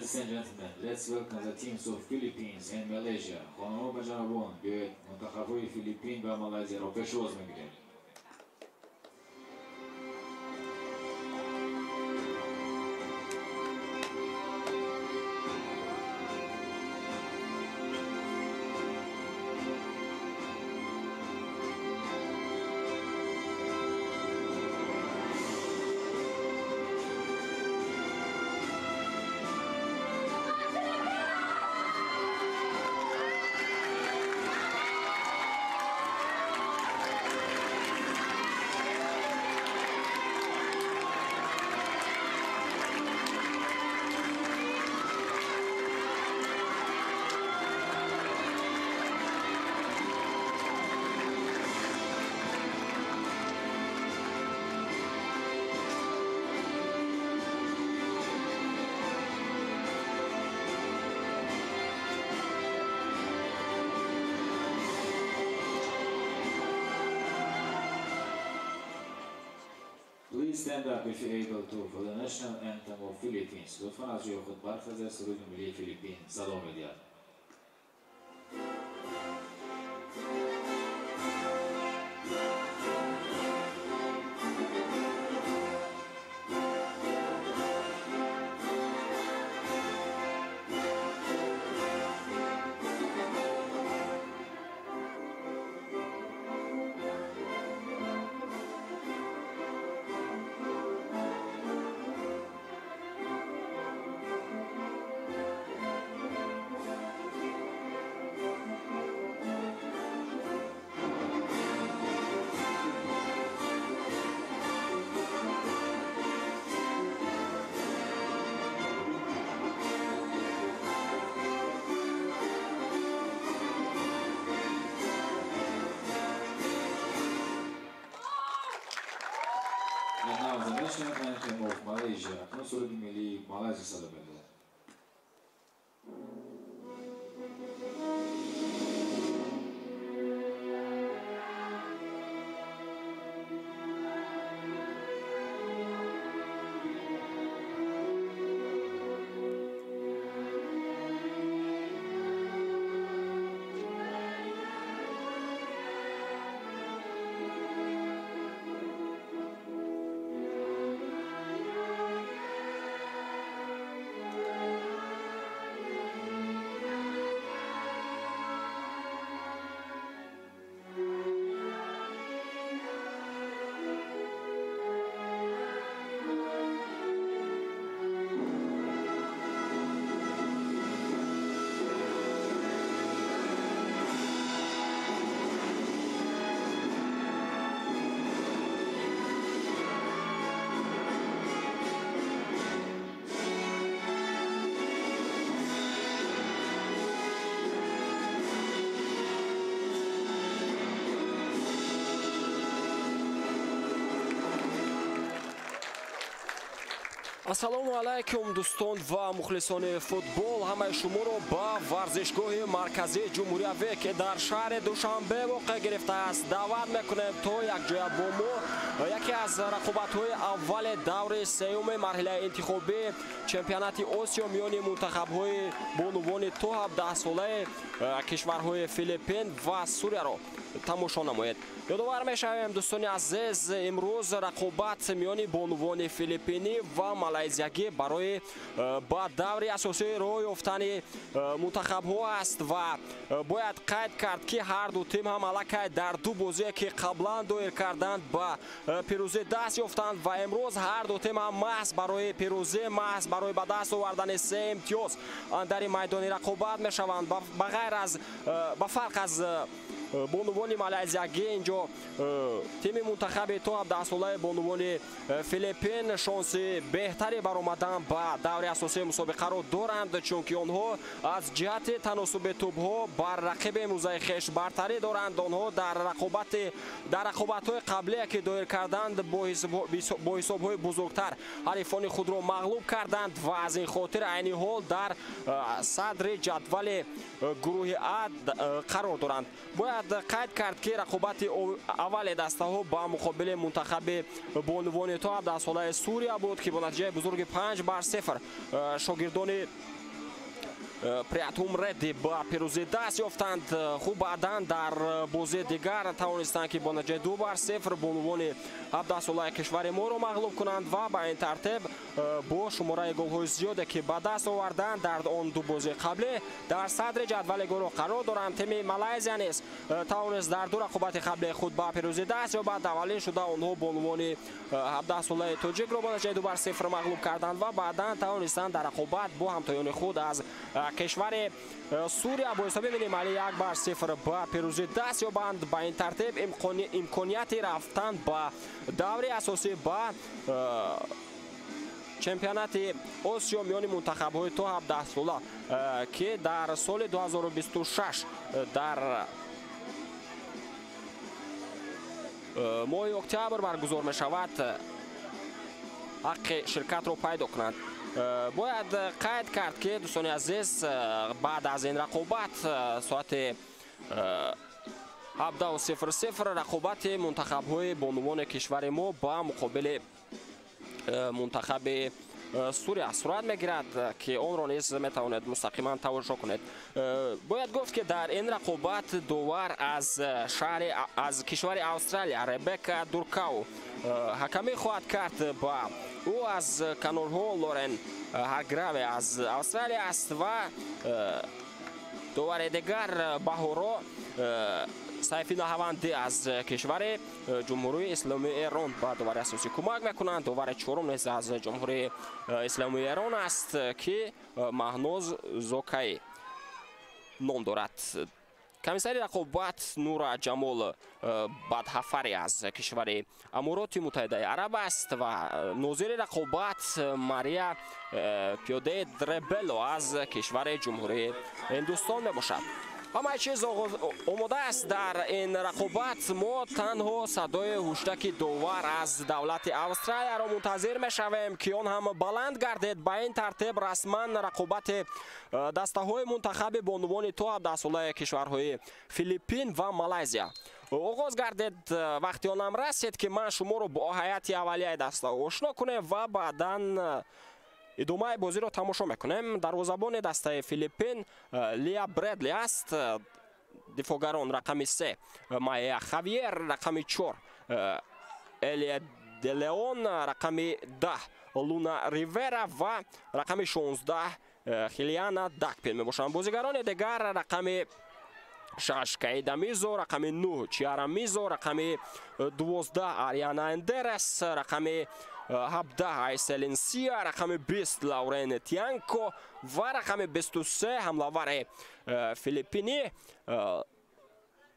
Ladies and gentlemen, let's welcome the teams of Philippines and Malaysia. خانم‌ها و جنابان، بیایید منتخب‌های فیلیپین و مالزی را پیشواز می‌گیریم. Please stand up if you're able to for the national anthem of Philippines. لطفاً از جای خود برخیزید، سرود ملی فیلیپین صدا می‌دهد. And now the national anthem of Malaysia. اکنون سرود ملی مالزی صدا می‌دهد. Ассалому алайкум, дӯстон ва мухлисони футбол. Ҳамаи шуморо ба варзишгоҳи марказии ҷумҳуриявӣ, ки дар шаҳри Душанбе воқеъ гирифтааст, даъват мекунем, то якҷоя бо мо яке аз рақобатҳои аввали даври сеюми марҳилаи интихобии чемпионати Осиё миёни мунтахабҳои бонувони то 17-солаи кишварҳои Филиппин ва Сурияро тамошо намоед. Ёдовар мешавем, дӯстони азиз, имрӯз рақобат миёни бонувони филиппинӣ ва малайзиягӣ барои ба даври асосӣ роҳ ёфтани мунтахабҳо аст ва бояд қайд кард, ки ҳар ду тим ҳам аллакай дар ду бозие, ки қаблан доир карданд, ба пирӯзӣ даст ёфтанд ва имрӯз ҳар ду тим ҳам маҳз барои пирӯзӣ, маҳз барои ба даст овардани се имтиёз андари майдони рақобат мешаванд. Ба ғайр аз, ба фарқ аз бонувони малайзиягӣ, инҷо тими мунтахаби то 17-солаи бонувони Филиппин шонси беҳтаре баромадан ба даври асосии мусобиқаро доранд, чунки онҳо аз ҷиҳати таносуби тӯбҳо бар рақиби имрӯзаи хеш бартарӣ доранд. Онҳо дар рақобатҳои қаблие, ки доир карданд, бо ҳисобҳои бузургтар ҳарифони худро мағлуб карданд ва аз ин хотир айни ҳол дар садри ҷадвали гурӯҳи А қарор доранд. Бояд қайд кард, ки рақобати аввали дастаҳо ба муқобили мунтахаби бонувони то 17-солаи Сурия буд, ки бо натиҷаи бузурги 5-0 шогирдони Приатум Редди ба пирӯзӣ даст ёфтанд. Хуб, баъдан дар бозии дигар тавонистанд, ки бо натиҷаи 2-0 бонувони 17-солаи кишвари моро мағлуб кунанд ва ба ин тартиб бо шумораи голҳои зиёде, ки ба даст оварданд дар он ду бозии қаблӣ, дар садри ҷадвали гурӯҳ қарор доранд. Тими Малайзия низ тавонист дар ду рақобати қаблии худ ба пирӯзӣ даст ёбад. Аввалин шуда онҳо бонувони 17-солаи тоҷикро бо натиҷаи 2-0 мағлуб карданд ва баъдан тавонистанд дар рақобат бо ҳамтоёни худ аз кишвари Сурия бо ҳисоби минималӣ 1-0 ба пирӯзӣ даст ёбанд. Ба ин тартиб имконияти рафтан ба даври асосӣ ба чемпионати Осиё миёни мунтахабҳои то 17 сола, ки дар соли 2026 дар моҳи октябр баргузор мешавад, ҳаққи ширкатро пайдо кунанд. Бояд қайд кард, ки, дӯстони азиз, баъд аз ин рақобат соати 17:00 рақобати мунтахабҳои бонувони кишвари мо ба муқобили мунтахаби Сурия сурат мегирад, ки онро низ метавонед мустақиман тамошо кунед. Бояд гуфт, ки дар ин рақобат довар аз кишвари Австралия Ребека Дуркау ҳакамӣ хоҳад кард. Ба ӯ аз канорҳо Лорен Ҳарграве аз Австралия аст ва довари дигар Баҳоро Сайфи Наҳавандӣ аз кишвари Ҷумҳурии Исломии Эрон ба довари асосӣ кӯмак мекунанд. Довари чорум низ аз Ҷумҳурии Исломии Эрон аст, ки Маҳноз Зокаӣ ном дорад. Комиссари рақобат Нура Ҷамол Бадҳафари аз кишвари Амороти Муттаҳидаи Араб аст ва нозири рақобат Мария Пиоде Дребело аз кишвари Ҷумҳурии Ҳиндустон мебошад. Ҳамаи чиз омода аст дар ин рақобат. Мо танҳо садои ҳуштаки довар аз давлати Австралияро мунтазир мешавем, ки он ҳам баланд гардид. Ба ин тартиб расман рақобати дастаҳои мунтахаби бонувони то 17-солаи кишварҳои Филиппин ва Малайзия оғоз гардид. Вақти онам расид, ки ман шуморо бо ҳайати аввалияи даста ошно кунем ва баъдан идомаи бозиро тамошо мекунем. Дарвозабони дастаи Филиппин Лия Бредли аст. Дифоъгарон: рақами 3 Майя Хавьер, рақами 4 Элия Делеон, рақами 10 Луна Ривера ва рақами 16 Хилиана Дакпин мебошанд. Бозигарони дигар: рақами 6 Каида Мизо, рақами 9 Чиара Мизо, рақами 12 Ариана Эндерес, рақами 17 Айселин Сия, рақами 20 Лаурен Тианко ва рақами 23 ҳамлавари филиппинӣ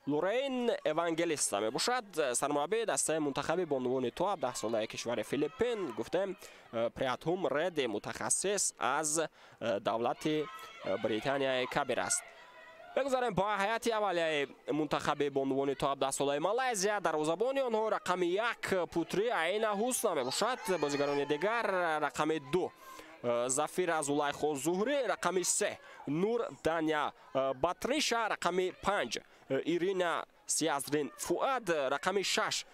Лорейн Евангелиста мебошад. Сармураббии дастаи мунтахаби бонувони то 17-солаи кишвари Филиппин, гуфтем, Приатум Реди, мутахассис аз давлати Британияи Кабир аст. Бигузарем ба ҳайати аввалияи мунтахаби бонувони то 17-солаи Малайзия. Дарвозабони онҳо рақами 1 Путри Айна Ҳусна мебошад. Бозигарони дигар: рақами 2 Зафира Зулайхо Зуҳрӣ, рақами 3 Нур Дания Батриша, рақами 5 Ирина Сиазрин Фуад, рақами 6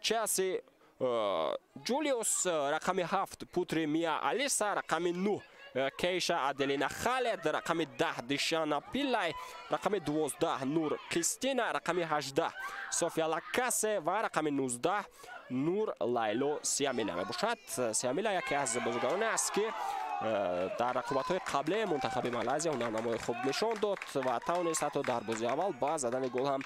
Челси Ҷулиус, рақами 7 Путри Мия Алиса, рақами 9 Кейша Аделина Халед, рақами 10 Дишана Пиллай, рақами 12 Нур Кристина, рақами 18 София Лакасе ва рақами 19 Нур Лайло Сиамила мебошад. Сиамила яке аз бозигароне аст, ки дар рақобатҳои қаблии мунтахаби Малайзия ҳунарнамои хуб нишон дод ва тавонист ҳатто дар бозии аввал ба задани гол ҳам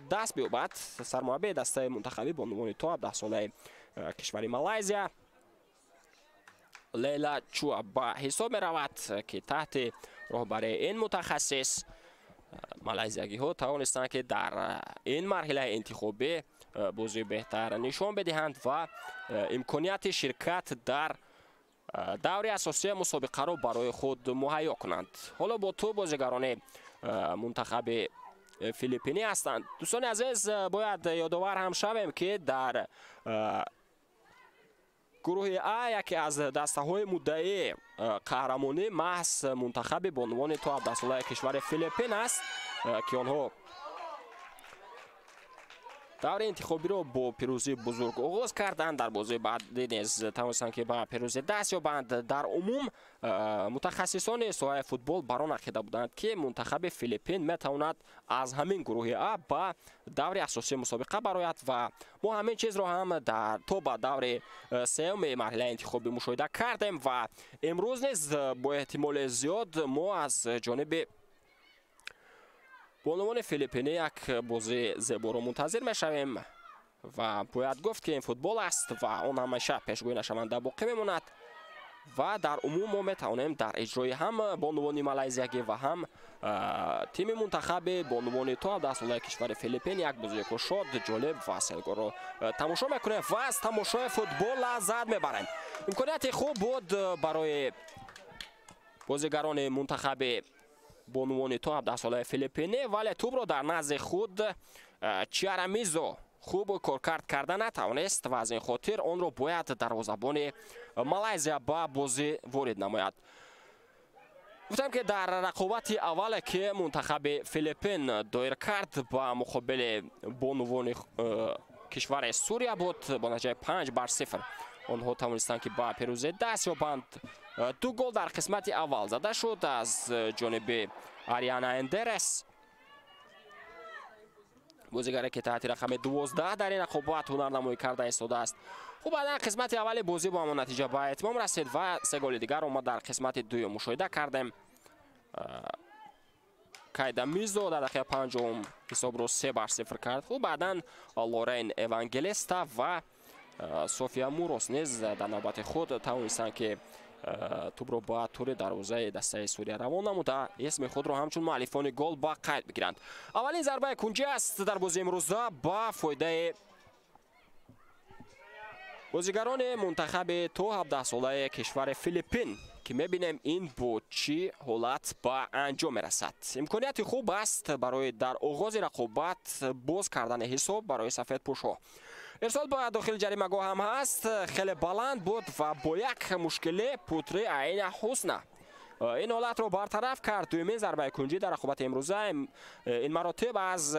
даст биёбад. Сармураббии дастаи мунтахабӣ бонувони то 17-солаи кишвари Малайзия Лейла Чуа ба ҳисоб меравад, ки таҳти роҳбарии ин мутахассис малайзиягиҳо тавонистанд, ки дар ин марҳилаи интихобӣ бозии беҳтар нишон бидиҳанд ва имконияти ширкат дар даври асосии мусобиқаро барои худ муҳайё кунанд. Ҳоло бо ту бозигарони мунтахаби филиппинӣ ҳастанд. Дӯстони азиз, бояд ёдовар ҳам шавем, ки дар гурӯҳи А яке аз дастаҳои муддаии қаҳрамонӣ маҳз мунтахаби бонувони то 17-солаи кишвари Филиппин аст, ки онҳо Даври интихобиро бо пирӯзии бузург оғоз карданд. Дар бозии баъдӣ низ тавонистанд, ки ба пирӯзӣ даст ёбанд. Дар умум мутахассисони соҳаи футбол бар он ақида буданд, ки мунтахаби Филиппин метавонад аз ҳамин гурӯҳи А ба даври асосии мусобиқа барояд ва мо ҳамин чизро ҳам то ба даври сеюми марҳилаи интихобӣ мушоҳида кардем ва имрӯз низ бо эҳтимоли зиёд мо аз ҷониби бонувони филиппинӣ як бозии зеборо мунтазир мешавем ва бояд гуфт, ки ин футбол аст ва он ҳамеша пешгӯӣ нашаванда боқӣ мемонад ва дар умум мо метавонем дар иҷрои ҳам бонувони малайзиягӣ ва ҳам тими мунтахаби бонувони то 17 солаи кишвари Филиппин як бозии кушод, ҷолиб ва селгорро тамошо мекунем ва аз тамошои футбол лаззат мебарем. Имконияти хуб буд барои бозигарони мунтахаби бонувони то 17 солаи филиппинӣ, вале тӯбро дар назди худ Чиарамизо хуб коркард карда натавонист ва аз ин хотир онро бояд дарвозабони Малайзия ба бозӣ ворид намояд. Гуфтам, ки дар рақобати аввале, ки мунтахаби Филиппин доир кард, ба муқобили бонувони кишвари Сурия буд, бо натиҷаи 5-0 онҳо тавонистанд, ки ба пирӯзӣ даст ёбанд. Ду гол дар қисмати аввал зада шуд аз ҷониби Ариана Эндерес, бозигаре, ки таҳти рақами 12 дар ин рақобат ҳунарнамоӣ карда истодааст. Хуб, баъдан қисмати аввали бозӣ бо ҳамон натиҷа ба итмом расид ва се голи дигарро мо дар қисмати дуюм мушоҳида кардем. Кайда Мизо дар дақиқаи панҷум ҳисобро 3-0 кард. Хуб, баъдан Лорен Евангелиста ва София Мурос низ дар навбати худ тавонистанд, ки тӯбро ба тури дарвозаи дастаи Сурия равон намуда, исми худро ҳамчун муаллифони гол ба қайд бигиранд. Аввалин зарбаи кунҷӣ аст дар бозии имрӯза ба фоидаи бозигарони мунтахаби то 17 солаи кишвари Филиппин, ки мебинем, ин бо чӣ ҳолат ба анҷом мерасад. Имконияти хуб аст барои дар оғози рақобат боз кардани ҳисоб барои сафедпӯшҳо. Ирсол ба дохили ҷаримагоҳ ҳам ҳаст, хеле баланд буд ва бо як мушкиле Путри Айна Ҳусна ин ҳолатро бартараф кард. Дуюмин зарбаи кунҷӣ дар рақобати имрӯза, ин маротиб аз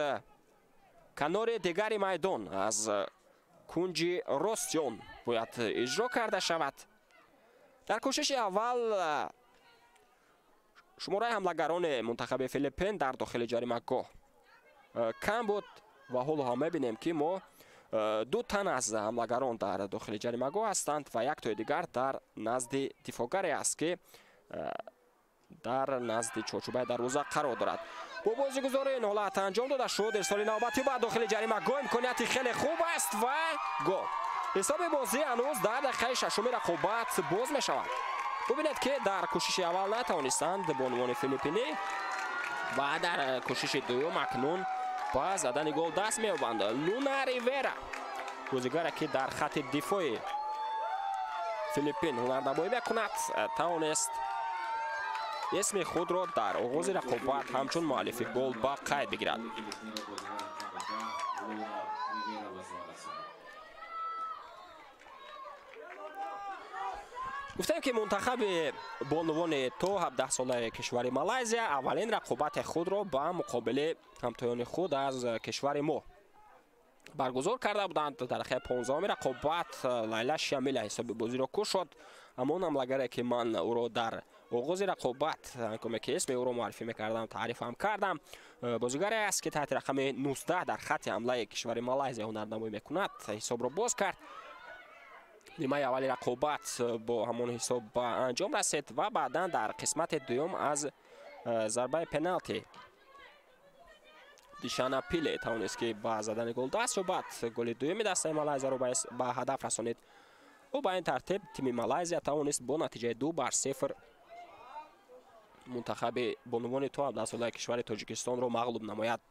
канори дигари майдон, аз кунҷи рости он бояд иҷро карда шавад. Дар кӯшиши аввал шумораи ҳамлагарони мунтахаби Филиппин дар дохили ҷаримагоҳ кам буд ва ҳоло ҳам мебинем, ки мо ду тан аз ҳамлагарон дар дохили ҷаримагоҳ ҳастанд ва як тои дигар дар назди дифоъгаре аст, ки дар назди чорчӯбаи дарвоза қарор дорад. Бо бозигузорӣ ин ҳолат анҷом дода шуд. Ирсоли навбатӣ ба дохили ҷаримагоҳ, имконияти хеле хуб аст ва гол! Ҳисоби бозӣ ҳанӯз дар дақиқаи шашуми рақобат боз мешавад. Бубинед, ки дар кӯшиши аввал натавонистанд бонувони филиппинӣ ва дар кӯшиши дуюм акнун ба задани гол даст меёбанд. Луна Ривера, бозигаре, ки дар хатти дифои Филиппин ҳунарнамоӣ мекунад, тавонист исми худро дар оғози рақобат ҳамчун муаллифи гол ба қайд бигирад. Филиппинро бозигари 10 Луна Ривера ба расонид. Гуфтем, ки мунтахаби бонувони то 17 солаи кишвари Малайзия аввалин рақобати худро ба муқобили ҳамтоёни худ аз кишвари мо баргузор карда буданд. Дар дақиқаи 15-уми рақобат Лайла Шамила ҳисоби бозиро кушод. Ҳамон ҳамлагаре, ки ман ӯро дар оғози рақобат, ҳангоме ки исми ӯро муаррифӣ мекардам, таърифам кардам, бозигаре аст, ки таҳти рақами 19 дар хатти ҳамлаи кишвари Малайзия ҳунарнамоӣ мекунад, ҳисобро боз кард. Нимаи аввали рақобат бо ҳамон ҳисоб ба анҷом расид ва баъдан дар қисмати дуюм аз зарбаи пеналти Дишана Пиле тавонист, ки ба задани гол даст ёбад, голи дуюми дастаи Малайзияро ба ҳадаф расонид. Ӯ ба ин тартиб тими Малайзия тавонист бо натиҷаи 2-0 мунтахаби бонувони то 17 солаи кишвари Тоҷикистонро мағлуб намояд.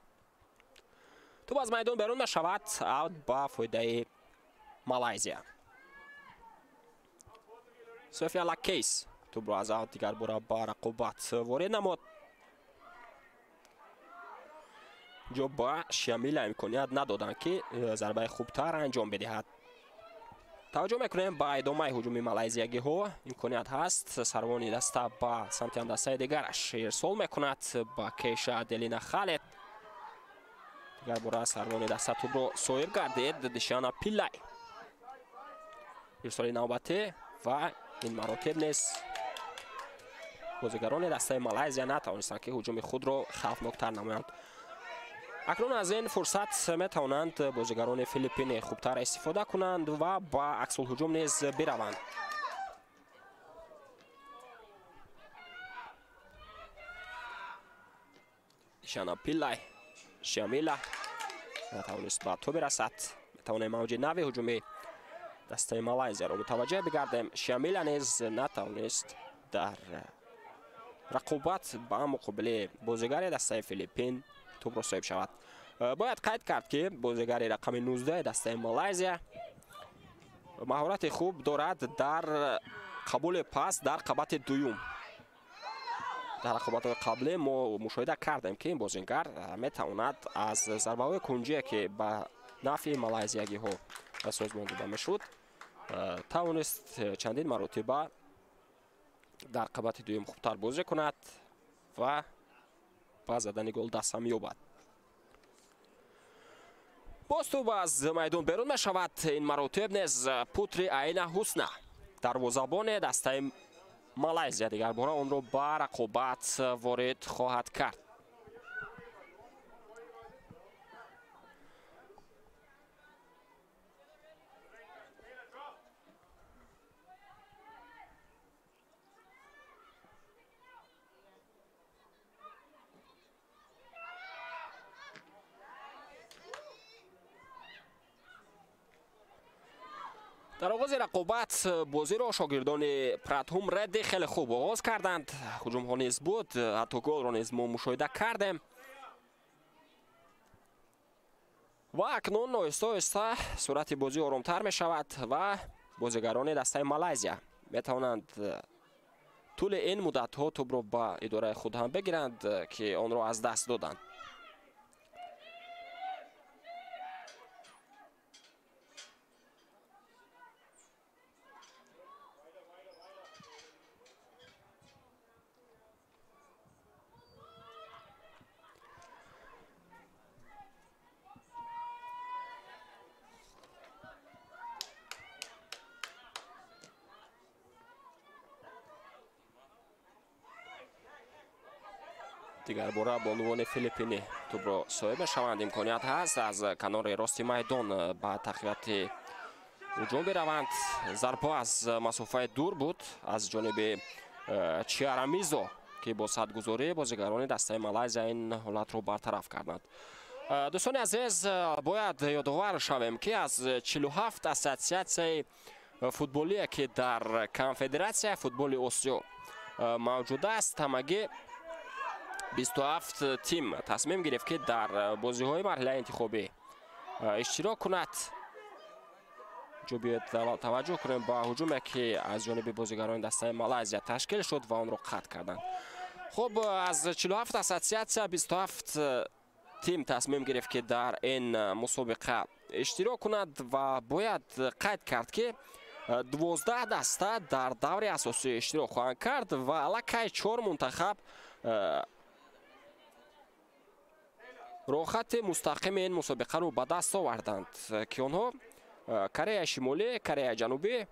Тӯб аз майдон берун мешавад, аут ба фоидаи Малайзия. София Лакейс тӯбро аз аут дигарбора ба рақобат ворид намуд. Ҷо ба Шамила имконият надоданд, ки зарбаи хубтар анҷом бидиҳад. Таваҷҷӯҳ мекунем ба идомаи ҳуҷуми малайзиягиҳо. Имконият ҳаст, сарвони даста ба самти ҳамдастаи дигараш ирсол мекунад, ба Кеша Аделина Халед. Дигар бора сарвони даста тӯбро соҳиб гардид Дишана Пиллай. Ирсоли навбатӣ ва ин маротиб низ бозигарони дастаи Малайзия натавонистанд, ки ҳуҷуми худро хавфноктар намоянд. Акнун аз ин фурсат метавонанд бозигарони Филиппини хубтар истифода кунанд ва ба аксулҳуҷум низ бираванд. Дишана Пиллай, Шамила натавонист ба тӯб бирасад. Метавонем мавҷи нави ҳуҷуми дастаи Малайзияро мутаваҷҷеҳ бигардем. Шамила низ натавонист дар рақобат ба муқобили бозигари дастаи Филиппин тӯбро соҳиб шавад. Бояд қайд кард, ки бозигари рақами 19 дастаи Малайзия маҳорати хуб дорад дар қабули пас дар қабати дуюм. Дар рақобатҳои қаблӣ мо мушоҳида кардем, ки ин бозингар метавонад аз зарбаҳои кунҷие, ки ба нафъи малайзиягиҳо созмон дода мешуд, тавонист чандин маротиба дар қабати дуюм хубтар бозӣ кунад ва ба задани гол даст ҳам ёбад. Боз тӯб аз майдон берун мешавад. Ин маротиб низ Путри Айна Ҳусна, дарвозабони дастаи Малайзия, дигарбора онро ба рақобат ворид хоҳад кард. Дар оғози рақобат бозиро шогирдони Пратҳум Редди хеле хуб оғоз карданд. Ҳуҷумҳо низ буд, ҳатто голро низ мо мушоҳида кардем. Ва акнун оҳиста оҳиста суръати бозӣ оромтар мешавад ва бозигарони дастаи Малайзия метавонанд тӯли ин муддатҳо тӯбро ба идораи худ ҳам бигиранд, ки онро аз даст доданд. Дигарбора бонувони Филиппинӣ тӯбро соҳиб мешаванд. Имконият ҳаст аз канори рости майдон ба тақвияти ҳуҷум бираванд. Зарба аз масофаи дур буд аз ҷониби Чиарамизо, ки бо садгузории бозигарони дастаи Малайзия ин ҳолатро бартараф карданд. Дӯстони азиз, бояд ёдовар шавем, ки аз 47 ассотсиатсияи футболие, ки дар Конфедератсияи футболи Осиё мавҷуд аст, ҳамагӣ 27 тим тасмим гирифт, ки дар бозиҳои марҳилаи интихобӣ иштирок кунад. Ҷо биёед таваҷҷӯҳ кунем ба ҳуҷуме, ки аз ҷониби бозигарони дастаи Малайзия ташкил шуд ва онро қатъ карданд. Хуб, аз 47 ассотсиатсия 27 тим тасмим гирифт, ки дар ин мусобиқа иштирок кунад ва бояд қайд кард, ки 12 даста дар даври асосӣ иштирок хоҳанд кард ва аллакай 4 мунтахаб роҳхати мустақими ин мусобиқаро ба даст оварданд, ки онҳо Кореяи Шимолӣ, Кореяи Ҷанубӣ,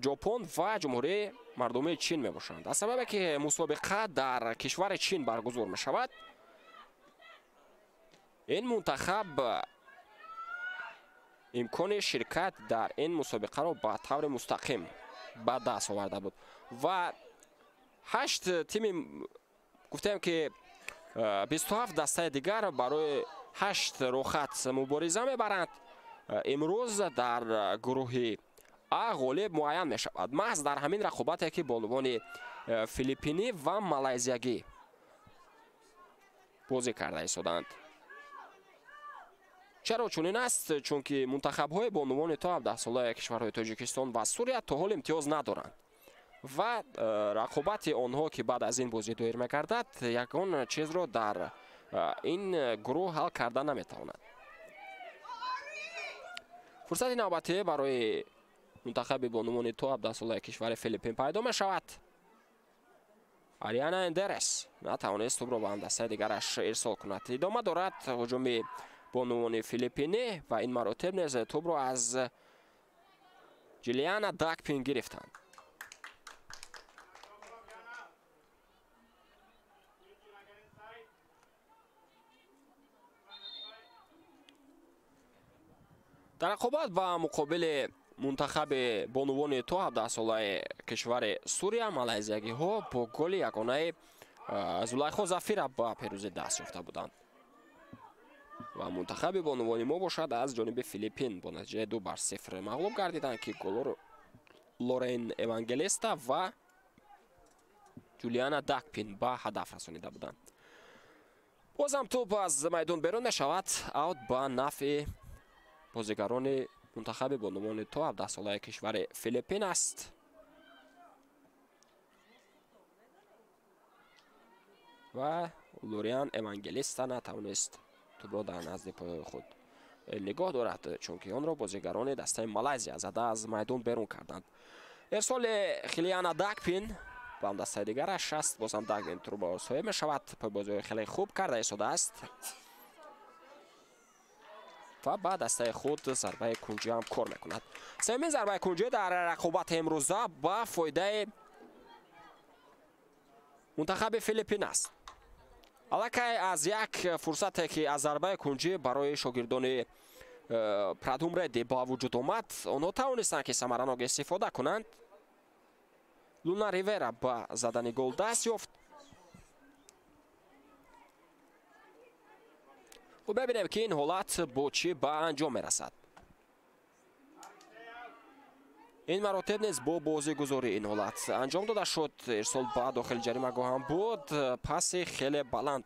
Ҷопон ва Ҷумҳурии Мардумии Чин мебошанд. Аз сабабе ки мусобиқа дар кишвари Чин баргузор мешавад, ин мунтахаб имкони ширкат дар ин мусобиқаро ба таври мустақим ба даст оварда буд ва 8 тими гуфтем, ки 27 дастаи дигар барои 8 роҳхат мубориза мебаранд. Имрӯз дар гурӯҳи А ғолиб муайян мешавад. Маҳз дар ҳамин рақобате, ки бонувони филиппинӣ ва малайзиягӣ бозӣ карда истодаанд. Чаро чунин аст? Чунки мунтахабҳои бонувони то 17-солаи кишварҳои Тоҷикистон ва Сурия то ҳол имтиёз надоранд ва рақобати онҳо, ки баъд аз ин бозӣ доир мегардад, ягон чизро дар ин гурӯҳ ҳал карда наметавонад. Фурсати навбатӣ барои мунтахаби бонувони то 17-солаи кишвари Филиппин пайдо мешавад. Ариана Эндерес натавонист тӯбро ба ҳамдастаи дигараш ирсол кунад. Идома дорад ҳуҷуми бонувони филиппинӣ ва ин маротиб низ тӯбро аз Ҷулиана Дакпин гирифтанд. Дар рақобат ба муқобили мунтахаби бонувони то 17-солаи кишвари Сурия малайзиягиҳо бо голи ягонаи Зулайхо Зафира ба пирӯзӣ даст ёфта буданд ва мунтахаби бонувони мо бошад аз ҷониби Филиппин бо натиҷаи 2-0 мағлуб гардиданд, ки голҳоро Лорен Евангелиста ва Ҷулиана Дакпин ба ҳадаф расонида буданд. Бозам тӯб аз майдон берун мешавад, аут ба нафъи бозигарони мунтахаби бонувони то 17-солаи кишвари Филиппин аст. Ва Лориан Евангелиста натавонист тӯбро дар назди поёи худ нигоҳ дорад, чунки онро бозигарони дастаи Малайзия зада аз майдон берун карданд. Ирсоли Хилиана Дакпин ба ҳамдастаи дигараш аст. Бозам Дакпин тӯбро соҳиб мешавад, пойбозиҳои хеле хуб карда истодааст ва ба дастаи худ зарбаи кунҷӣ ҳам кор мекунад. Сеюмин зарбаи кунҷӣ дар рақобати имрӯза ба фоидаи мунтахаби Филиппин аст. Аллакай аз як фурсате ки аз зарбаи кунҷӣ барои шогирдони Прадум Редди ба вуҷуд омад, онҳо тавонистанд ки самаранок истифода кунанд. Луна Ривера ба задани гол даст ёфт. Хуб, бибинем ки ин ҳолат бо чӣ ба анҷом мерасад. Ин маротиб низ бо бозигузорӣ ин ҳолат анҷом дода шуд. Ирсол ба дохили ҷаримагоҳ ҳам буд, паси хеле баланд.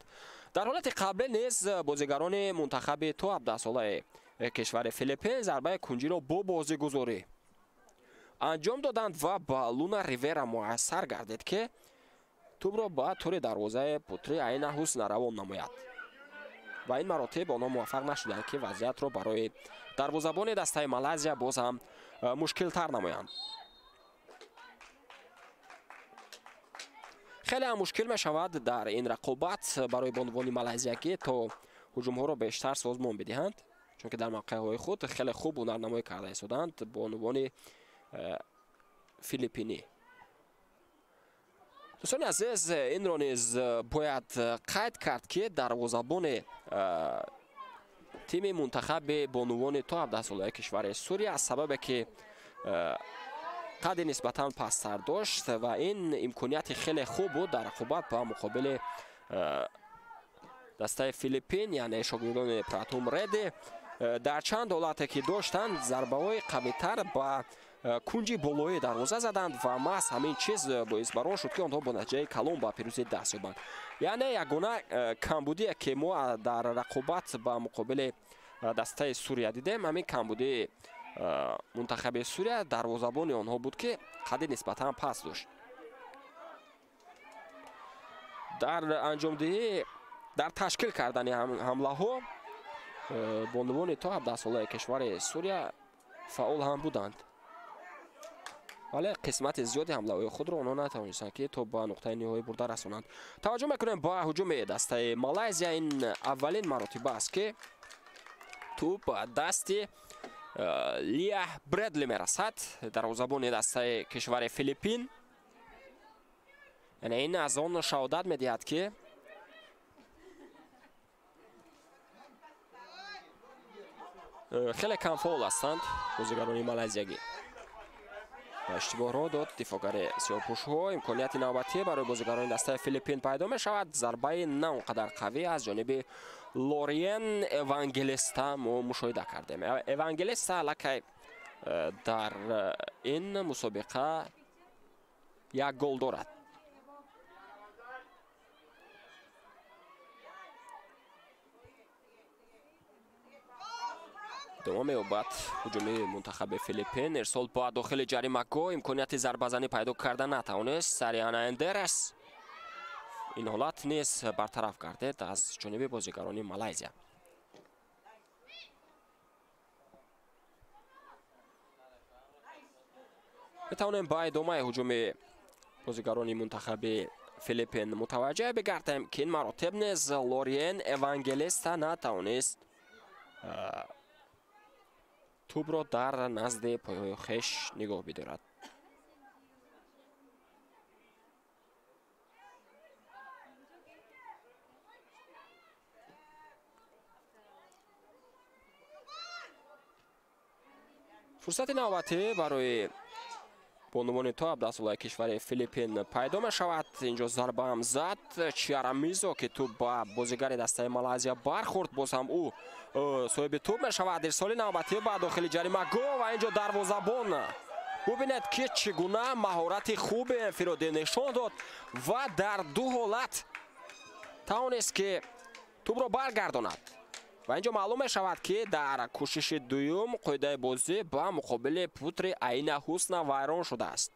Дар ҳолати қаблӣ низ бозигарони мунтахаби то 17-солаи кишвари Филиппин зарбаи кунҷиро бо бозигузорӣ анҷом доданд ва ба Луна Ривера муяссар гардид, ки тӯбро ба тури дарвозаи Путри Айна Ҳусна равон намояд. Ва ин маротиб онҳо муваффақ нашуданд, ки вазъиятро барои дарвозабони дастаи Малайзия боз ҳам мушкилтар намоянд. Хеле ҳам мушкил мешавад дар ин рақобат барои бонувони малайзиягӣ то ҳуҷумҳоро бештар созмон бидиҳанд, чунки дар мавқеъҳои худ хеле хуб ҳунарнамоӣ карда истоданд бонувони филиппинӣ. Дӯстони азиз, инро низ бояд қайд кард, ки дарвозабони тими мунтахаби бонувони то 17-солаи кишвари Сурия аз сабабе ки қадди нисбатан пасттар дошт ва ин имконияти хеле хуб буд дар рақобат ба муқобили дастаи Филиппин, яъне шогирдони Пратум Реди, дар чанд ҳолате ки доштанд зарбаҳои қавитар ба кунҷи болои дарвоза заданд ва маҳз ҳамин чиз боис бар он шуд, ки онҳо бо натиҷаи калон ба пирӯзӣ даст ёбанд. Яъне ягона камбудие ки мо дар рақобат ба муқобили дастаи Сурия дидем, ҳамин камбудии мунтахаби Сурия дарвозабони онҳо буд, ки қадди нисбатан паст дошт. Дар анҷомдиҳӣ, дар ташкил кардани ҳамлаҳо бонувони то 17-солаи кишвари Сурия фаъол ҳам буданд, вале қисмати зиёди ҳамлаҳои худро онҳо натавонистанд, ки то ба нуқтаи ниҳоӣ бурда расонанд. Таваҷҷӯҳ мекунем ба ҳуҷуми дастаи Малайзия. Ин аввалин маротиба аст, ки тӯб дасти Лия Бредли мерасад, дарвозабони дастаи кишвари Филиппин. Яъне ин аз он шаҳодат медиҳад, ки хеле камфаъол ҳастанд бозигарони малайзиягӣ. Ба иштибоҳро дод дифоъгари сиёҳпӯшҳо. Имконияти навбатӣ барои бозигарони дастаи Филиппин пайдо мешавад. Зарбаи на он қадар қавӣ аз ҷониби Лориен Евангелиста мо мушоҳида кардем. Евангелиста аллакай дар ин мусобиқа як гол дорад. Идома меёбад ҳуҷуми мунтахаби Филиппин. Ирсол ба дохили ҷаримагоҳ, имконияти зарбазанӣ пайдо карда натавонист Сариана Эндерес. Ин ҳолат низ бартараф гардид аз ҷониби бозигарони Малайзия. Метавонем ба идомаи ҳуҷуми бозигарони мунтахаби Филиппин мутаваҷҷеҳ бигардем, ки ин маротиб низ Лориен Евангелиста натавонист Тӯбро дар назди пойҳои хеш нигоҳ бидорад. Фурсати навбатӣ барои бонувони то 17-солаи кишвари Филиппин пайдо мешавад. Инҷо зарбаам зад Чиара Мизо, ки тӯб ба бозигари дастаи Малайзия бархӯрд. Боз ҳам ӯ соҳиби тӯб мешавад. Ирсоли навбатӣ ба дохили ҷаримагоҳ ва инҷо дарвозабон. Бубинед, ки чӣ гуна маҳорати хуби инфиродӣ нишон дод ва дар ду ҳолат тавонист, ки тӯбро баргардонад. Ва инҷо маълум мешавад, ки дар кӯшиши дуюм қоидаи бозӣ ба муқобили Путри Аина Ҳусна вайрон шудааст.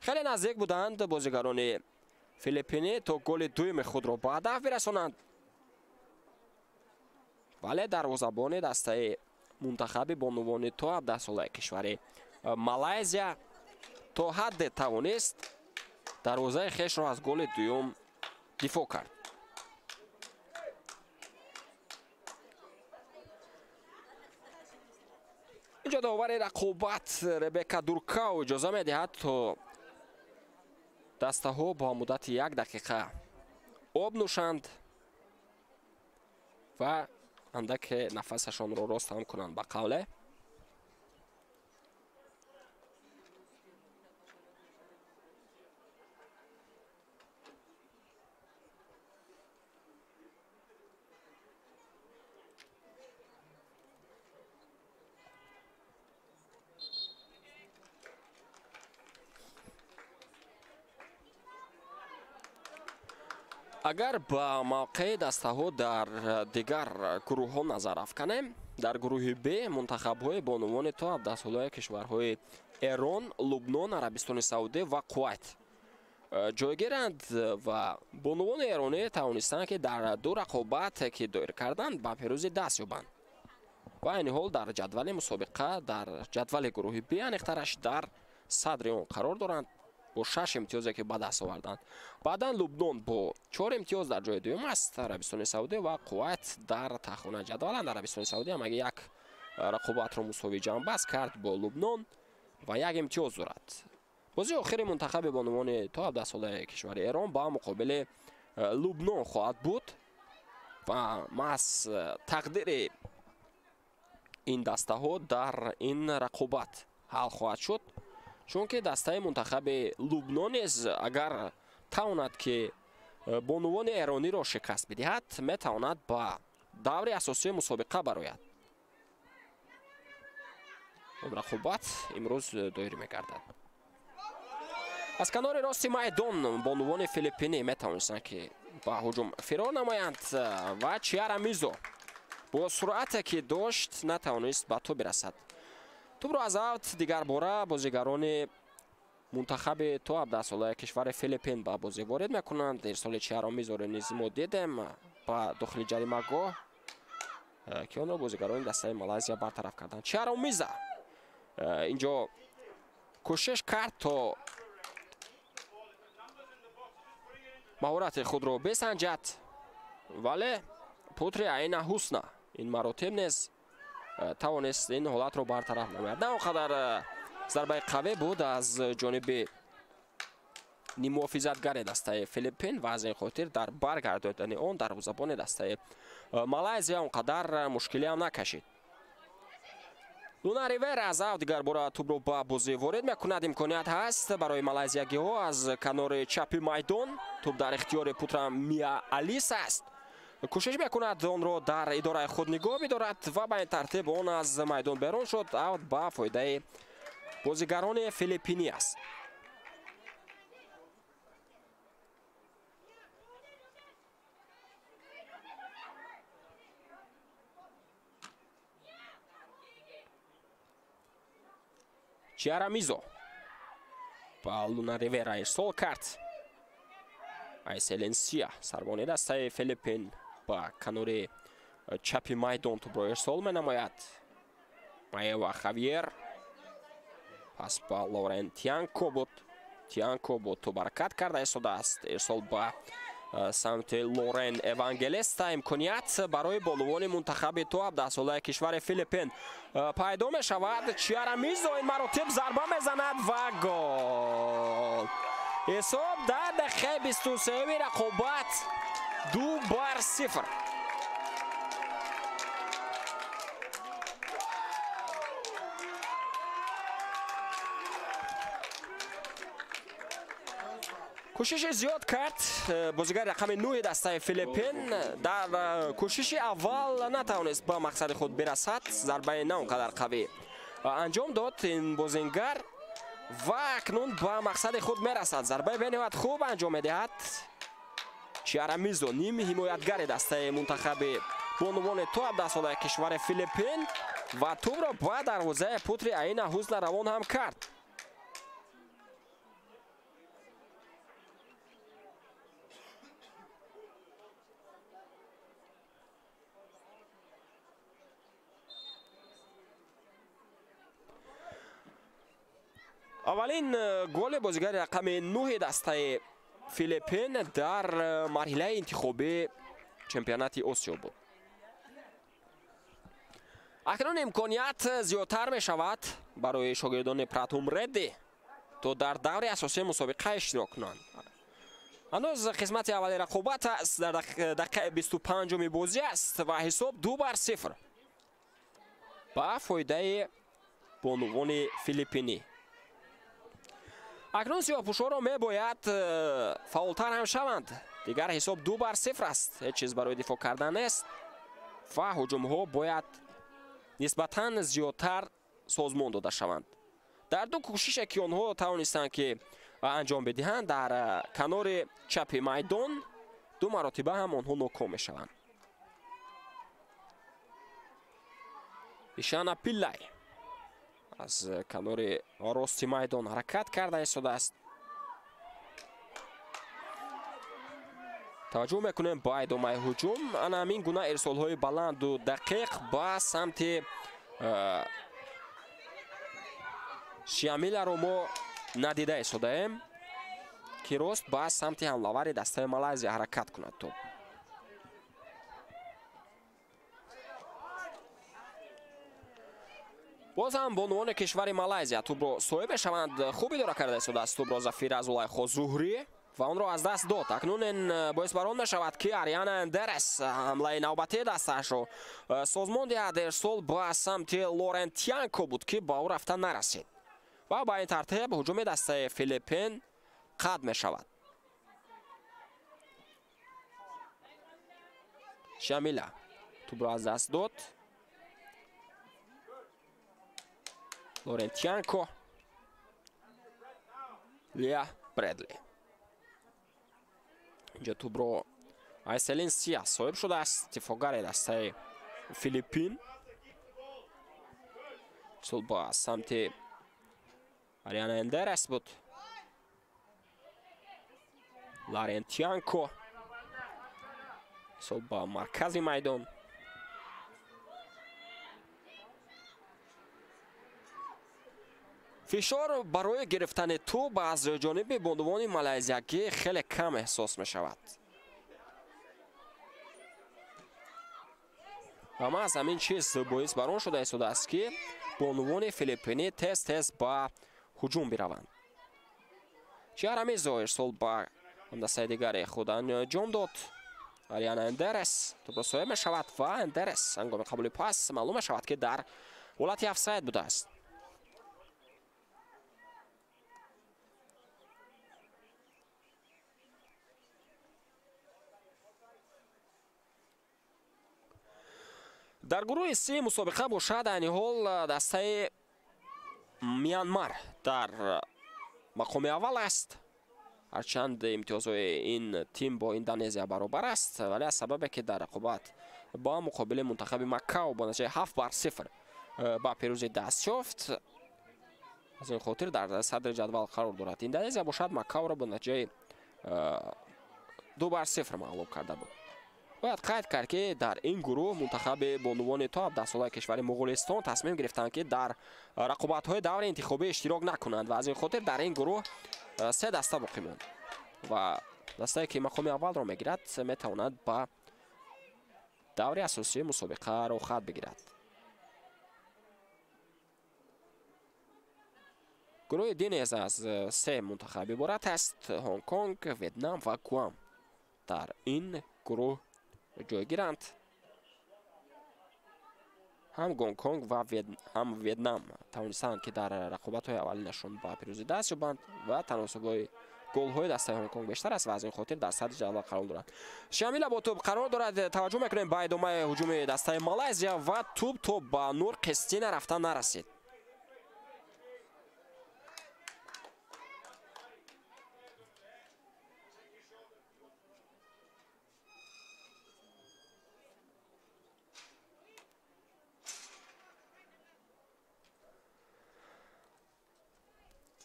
Хеле наздик буданд бозигарони филиппинӣ то голи дуюми худро ба ҳадаф бирасонанд, вале дарвозабони дастаи мунтахаби бонувони то 17-солаи кишвари Малайзия то ҳадде тавонист дарвозаи хешро аз голи дуюм дифоъ кард. Инҷо довари рақобат Ребека Дуркау иҷоза медиҳад, то дастаҳо бо муддати як дақиқа об нӯшанд ва андаке нафасашонро рост ҳам кунанд. Ба қавле агар ба мавқеи дастаҳо дар дигар гурӯҳҳо назар афканем, дар гурӯҳи Б мунтахабҳои бонувони то 17-солаи кишварҳои Эрон, Лубнон, Арабистони Саудӣ ва Кувайт ҷойгиранд ва бонувони эронӣ тавонистанд, ки дар ду рақобат, ки доир карданд, ба пирӯзӣ даст ёбанд ва айни ҳол дар ҷадвали мусобиқа, дар ҷадвали гурӯҳи Б аниқтараш, дар садри он қарор доранд бо 6 имтиёзе, ки ба даст оварданд. Баъдан Лубнон бо 4 имтиёз дар ҷои дуюм аст. Арабистони Саудӣ ва Кувайт дар таҳхонаи ҷадваланд. Арабистони Саудӣ ҳамагӣ як рақобатро мусовӣ ҷамъбаст кард бо Лубнон ва як имтиёз дорад. Бозии охири мунтахаби бонувони то 17-солаи кишвари Эрон ба муқобили Лубнон хоҳад буд ва маҳз тақдири ин дастаҳо дар ин рақобат ҳал хоҳад шуд, чунки дастаи мунтахаби Лубнон низ агар тавонад, ки бонувони эрониро шикаст бидиҳад, метавонад ба даври асосии мусобиқа барояд. Он рақобат имрӯз доир мегардад. Аз канори рости майдон бонувони филиппинӣ метавонистанд, ки ба ҳуҷум фирор намоянд ва Чиара Мизо бо суръате, ки дошт, натавонист ба тӯб бирасад. Тӯбро аз авт дигарбора бозигарони мунтахаби то 17-солаи кишвари Филиппин ба бозӣ ворид мекунанд. Ирсоли Чиара Мизоро низ мо дидем ба дохили ҷаримагоҳ, ки онро бозигарони дастаи Малайзия бартараф карданд. Чиара Миза инҷо кӯшиш кард, то маҳорати худро бесанҷад, вале Путри Аина Ҳусна ин маротиб низ тавонист ин ҳолатро бартараф намояд. На он қадар зарбаи қавӣ буд аз ҷониби нимуҳофизатгари дастаи Филиппин ва аз ин хотир дар баргардондани он дарвозабони дастаи Малайзия он қадар мушкилиам накашид. Луна Ривера аз ав дигарбора тӯбро ба бозӣ ворид мекунад. Имконият ҳаст барои малайзиягиҳо аз канори чапи майдон. Тӯб дар ихтиёри Путра Мия Алис аст. Кӯшиш мекунад онро дар идораи худ нигоҳ бидорад ва ба ин тартиб он аз майдон берун шуд. Аут ба фоидаи бозигарони филиппинӣ аст. Чиара Мизо ба Луна Ривера ирсол кард. Айселенсия сарбони дастаи Филиппин ба канори чапи майдон тӯбро ирсол менамояд. Маева Хавьер пас ба Лорен Тианко буд. Тианко бо тӯб ҳаракат карда истодааст. Ирсол ба самти Лорен Евангелиста. Имконият барои бонувони мунтахаби то 17-солаи кишвари Филиппин пайдо мешавад. Чиарамизо ин маротиб зарба мезанад ва гол. Ҳисоб дар дақиқаи 23-уми рақобат 2-0. Кӯшиши зиёд кард бозигари рақами 9 дастаи Филиппин. Дар кӯшиши аввал натавонист ба мақсади худ бирасад. Зарбаи на он қадар қавӣ анҷом дод ин бозингар ва акнун ба мақсади худ мерасад. Зарбаи бениҳоят хуб анҷом медиҳад Чиарамизо, ними ҳимоятгари дастаи мунтахаби бонувони то 17-солаи кишвари Филиппин ва тӯбро ба дарвозаи Путри Аина Ҳусна равон ҳам кард. Аввалин голи бозигари рақами 9 дастаи Филиппин дар марҳилаи интихобии чемпионати Осиё буд. Акнун имконият зиёдтар мешавад барои шогирдони Пратум Редди то дар даври асосии мусобиқа иштирок кунанд. Ҳанӯз қисмати аввали рақобат аст, дар дақиқаи 25-уми бозӣ аст ва ҳисоб 2-0 ба фоидаи бонувони филиппинӣ. Акнун сиёҳпӯшҳоро мебояд фаъолтар ҳам шаванд. Дигар ҳисоб 2-0 аст. Ҳеҷ чиз барои дифоъ кардан нест ва ҳуҷумҳо бояд нисбатан зиёдтар созмон дода шаванд. Дар ду кӯшише ки онҳо тавонистанд ки анҷом бидиҳанд, дар канори чапи майдон ду маротиба ҳам онҳо ноком мешаванд. Ишана Пиллай аз канори рости майдон ҳаракат карда истодааст. Таваҷҷӯҳ мекунем ба идомаи ҳуҷум. Ана ҳамин гуна ирсолҳои баланду дақиқ ба самти Шиамиларо мо надида истодаем, ки рост ба самти ҳамлавари дастаи Малайзия ҳаракат кунад. Топ боз ҳам бонувони кишвари Малайзия тӯбро соҳиб мешаванд. Хуб идора карда истодааст тӯбро Зафира Зулайхо Зуҳрӣ ва онро аз даст дод. Акнун ин боис бар он мешавад, ки Ариана Эндерес ҳамлаи навбатии дастаашро созмон диҳад. Ирсол ба самти Лорен Тянко буд, ки ба ӯ рафта нарасид ва ба ин тартиб ҳуҷуми дастаи Филиппин қатъ мешавад. Шамила тӯбро аз даст дод. Лорен Тянко, Лия Бредли. Инҷо тӯбро Айселин Сия соҳиб шудааст, дифоъгари дастаи Филиппин. Ирсол ба самти Ариана Эндерес буд. Лорен Тянко ирсол ба маркази майдон. Фишор барои гирифтани тӯб аз ҷониби бонувони малайзиягӣ хеле кам эҳсос мешавад. Ва маҳз ҳамин чиз боис бар он шуда истодааст, ки бонувони филиппинӣ тез-тез ба ҳуҷум бираванд. Чиарамизо ирсол ба дастаи дигари худ анҷом дод. Ариана Эндерес тӯбро соҳиб мешавад ва Эндерес ҳангоми қабули пас маълум мешавад, ки дар ҳолати офсайд будааст. Дар гурӯҳи си мусобиқа бошад, айни ҳол дастаи Мянмар дар мақоми аввал аст. Ҳарчанд имтиёзҳои ин тим бо Индонезия баробар аст, вале аз сабабе ки дар рақобат ба муқобили мунтахаби Макао бо натиҷаи 7-0 ба пирӯзӣ даст ёфт, аз ин хотир дар садри ҷадвал қарор дорад. Индонезия бошад Макаоро бо натиҷаи 2-0 мағлуб карда буд. Бояд қайд кард, ки дар ин гурӯҳ мунтахаби бонувони то 17-солаи кишвари Моғулистон тасмим гирифтанд, ки дар рақобатҳои даври интихобӣ иштирок накунанд ва аз ин хотир дар ин гурӯҳ се даста боқӣ монд ва Дастае ки мақоми аввалро мегирад, метавонад ба даври асосии мусобиқа роҳхат бигирад. Гурӯҳи Д низ аз се мунтахаб иборат аст: Ҳонконг, Ветнам ва Гуам дар ин гурӯҳ ҷойгиранд. Ҳам Гонконг ва ҳам Ветнам тавонистанд, ки дар рақобатҳои аввалинашон ба пирӯзӣ даст ёбанд ва таносубҳои голҳои дастаи Ҳонконг бештар аст ва аз ин хотир дар садри ҷадвал қарор доранд. Шамила бо тӯб қарор дорад. Таваҷҷӯҳ мекунем ба идомаи ҳуҷуми дастаи Малайзия ва тӯб то ба Нур Қистина рафта нарасид.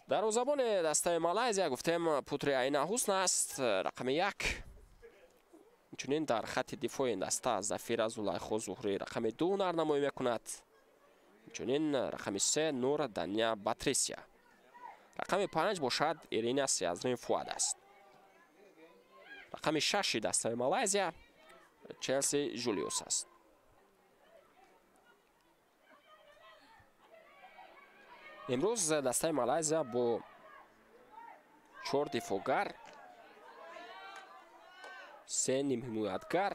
Дарвозабони дастаи Малайзия гуфтем Путри Айна Ҳусн аст, рақами 1. Инчунин дар хатти дифои ин даста Зафира Зулайхо Зуҳрӣ рақами 2 ҳунарнамоӣ мекунад. Инчунин рақами 3 Нур Дания Батрисия. Рақами 5 бошад Ирина Сиазрин Фуад аст. Рақами 6 дастаи Малайзия Челси Жулиус аст. Имрӯз дастаи Малайзия бо 4 дифоъгар, 3 нимҳимоятгар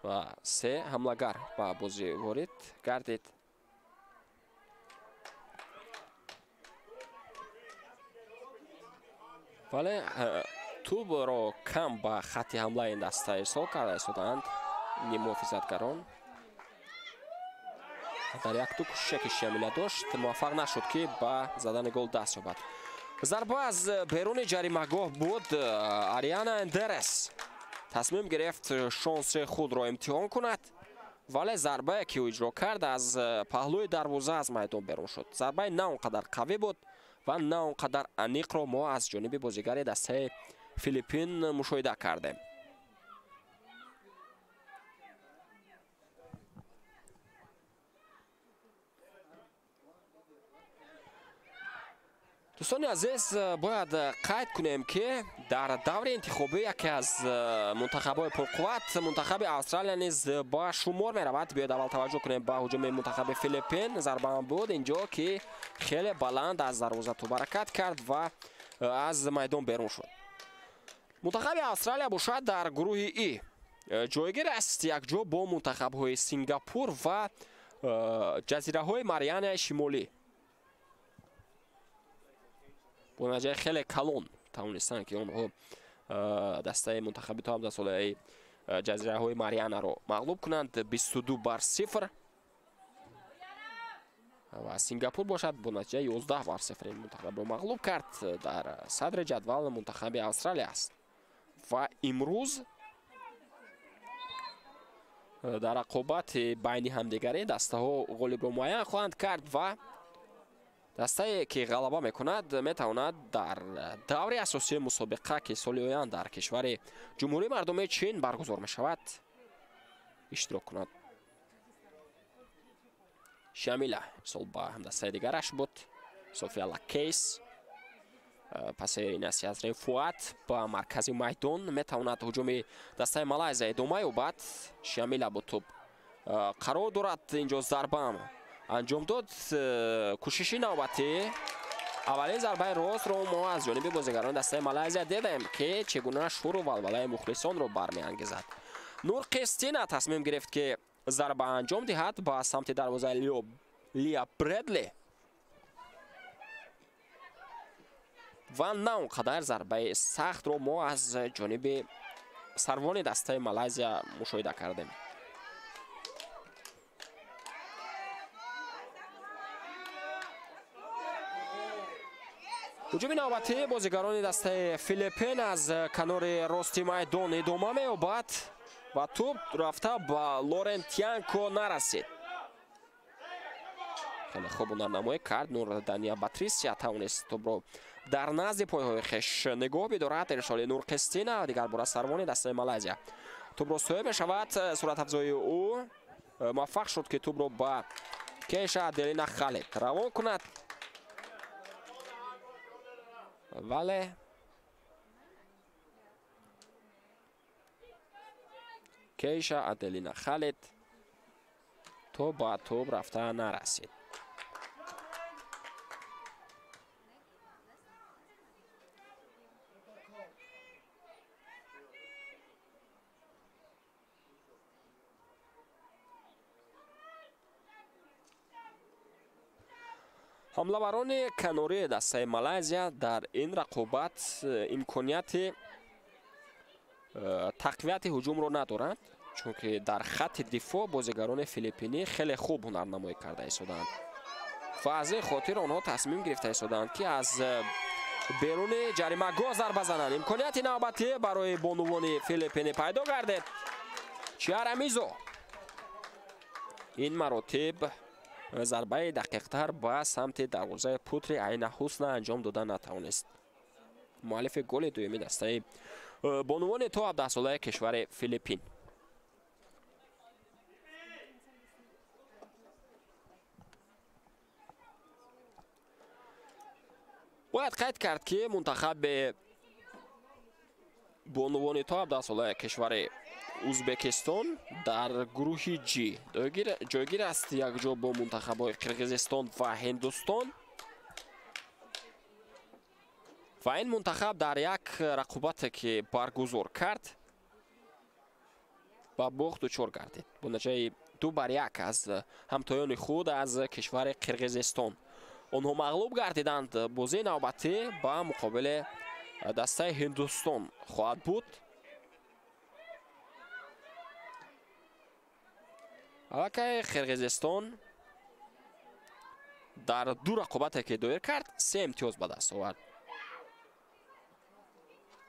ва 3 ҳамлагар ба бозӣ ворид гардид. Вале тӯбро кам ба хатти ҳамлаи ин даста ирсол карда истодаанд ниммуҳофизатгарон. Дар як-ду кӯшише ки Шамила дошт, муваффақ нашуд, ки ба задани гол даст ёбад. Зарба аз беруни ҷаримагоҳ буд. Ариана Эндерес тасмим гирифт шонси худро имтиҳон кунад, вале зарбае ки ӯ иҷро кард аз паҳлӯи дарвоза аз майдон берун шуд. Зарбаи на он қадар қавӣ буд ва на он қадар аниқро мо аз ҷониби бозигари дастаи Филиппин мушоҳида кардем. Дӯстони азиз, бояд қайд кунем, ки дар даври интихобӣ яке аз мунтахабҳои пурқувват мунтахаби Австралия низ ба шумор меравад. Биёед аввал таваҷҷӯҳ кунем ба ҳуҷуми мунтахаби Филиппин. Зарбаам буд инҷо, ки хеле баланд аз дарвоза тӯб ҳаракат кард ва аз майдон берун шуд. Мунтахаби Австралия бошад дар гурӯҳи И ҷойгир аст, якҷо бо мунтахабҳои Сингапур ва ҷазираҳои Марианаи Шимолӣ. Бо натиҷаи хеле калон тавонистанд, ки онҳо дастаи мунтахаби то 17-солаи ҷазираҳои Марианаро мағлуб кунанд 22-0 ва Сингапур бошад бо натиҷаи 11-0 ин мунтахабро мағлуб кард. Дар садри ҷадвал мунтахаби Австралия аст ва имрӯз дар рақобати байни ҳамдигарӣ дастаҳо ғолибро муайян хоҳанд кард ва дастае ки ғалаба мекунад метавонад дар даври асосии мусобиқа, ки соли оянда дар кишвари Ҷумҳурии Мардумии Чин баргузор мешавад, иштирок кунад. Шамила сол ба ҳамдастаи дигараш буд, София Лакейс. Паси Ирина Сиазрин Фуат ба маркази майдон метавонад ҳуҷуми дастаи Малайзия идома ёбад. Шамила бо тӯб қарор дорад. Инҷо зарбаам анҷом дод. Кӯшиши навбатӣ, аввалин зарбаи ростро мо аз ҷониби бозигарони дастаи Малайзия дидем, ки чӣ гуна шӯру валвалаи мухлисонро бармеангезад. Нур Қистина тасмим гирифт, ки зарба анҷом диҳад ба самти дарвозаи Лия Бредли ва на он қадар зарбаи сахтро мо аз ҷониби сарвони дастаи Малайзия мушоҳида кардем. Ҳуҷуми навбатии бозигарони дастаи Филиппин аз канори рости майдон идома меёбад ва тӯб рафта ба Лорен Тянко нарасид. Хеле хуб ҳунарнамоӣ кард Нур Дания Батрисия, тавонист тӯбро дар назди пойҳои хеш нигоҳ бидорад. Ирсоли Нур Қистина, дигар бора сарвони дастаи Малайзия тӯбро соҳиб мешавад. Суратафзои ӯ муваффақ шуд, ки тӯбро ба Кеша Аделина Халид равон кунад, вале Кейша Аделина Халид то ба тӯб рафта нарасид. Ҳамлаварони канории дастаи Малайзия дар ин рақобат имконияти тақвияти ҳуҷумро надоранд, чунки дар хатти дифоъ бозигарони филиппинӣ хеле хуб ҳунарнамоӣ карда истодаанд ва аз ин хотир онҳо тасмим гирифта истодаанд, ки аз беруни ҷаримагоҳ зарба зананд. Имконияти навбатӣ барои бонувони филиппинӣ пайдо гардид. Чиарамизо ин маротиб зарбаи дақиқтар ба самти дарвозаи Путри Айна Ҳусна анҷом дода натавонист. Муаллифи голи дуюми дастаи бонувони то 17-солаи кишвари Филиппин. Бояд қайд кард, ки мунтахаби бонувони то 17-солаи кишвари Узбекистон дар гурӯҳи Ҷ ҷойгир аст, якҷо бо мунтахабҳои Қирғизистон ва Ҳиндустон. Ва ин мунтахаб дар як рақобате, ки баргузор кард, ба бохт дучор гардид бо натиҷаи 2-1 аз ҳамтоёни худ аз кишвари Қирғизистон. Онҳо мағлуб гардиданд. Бозии навбатӣ ба муқобили дастаи Ҳиндустон хоҳад буд. Аллакай Қирғизистон дар ду рақобате, ки доир кард, 3 имтиёз ба даст овард.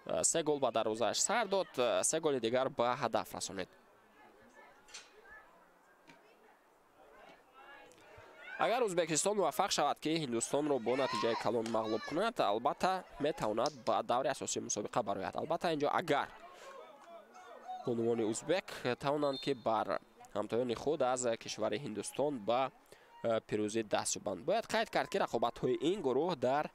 3 гол ба дарвозааш сар дод, 3 голи дигар ба ҳадаф расонид. Агар Узбекистон муваффақ шавад, ки Ҳиндустонро бо натиҷаи калон мағлуб кунад, албатта метавонад ба даври асосии мусобиқа барояд. Албатта инҷо агар бонувони узбек тавонанд, ки бар ҳамтоёни худ аз кишвари Ҳиндустон ба пирӯзӣ даст ёбанд. Бояд қайд кард, ки рақобатҳои ин гурӯҳ дар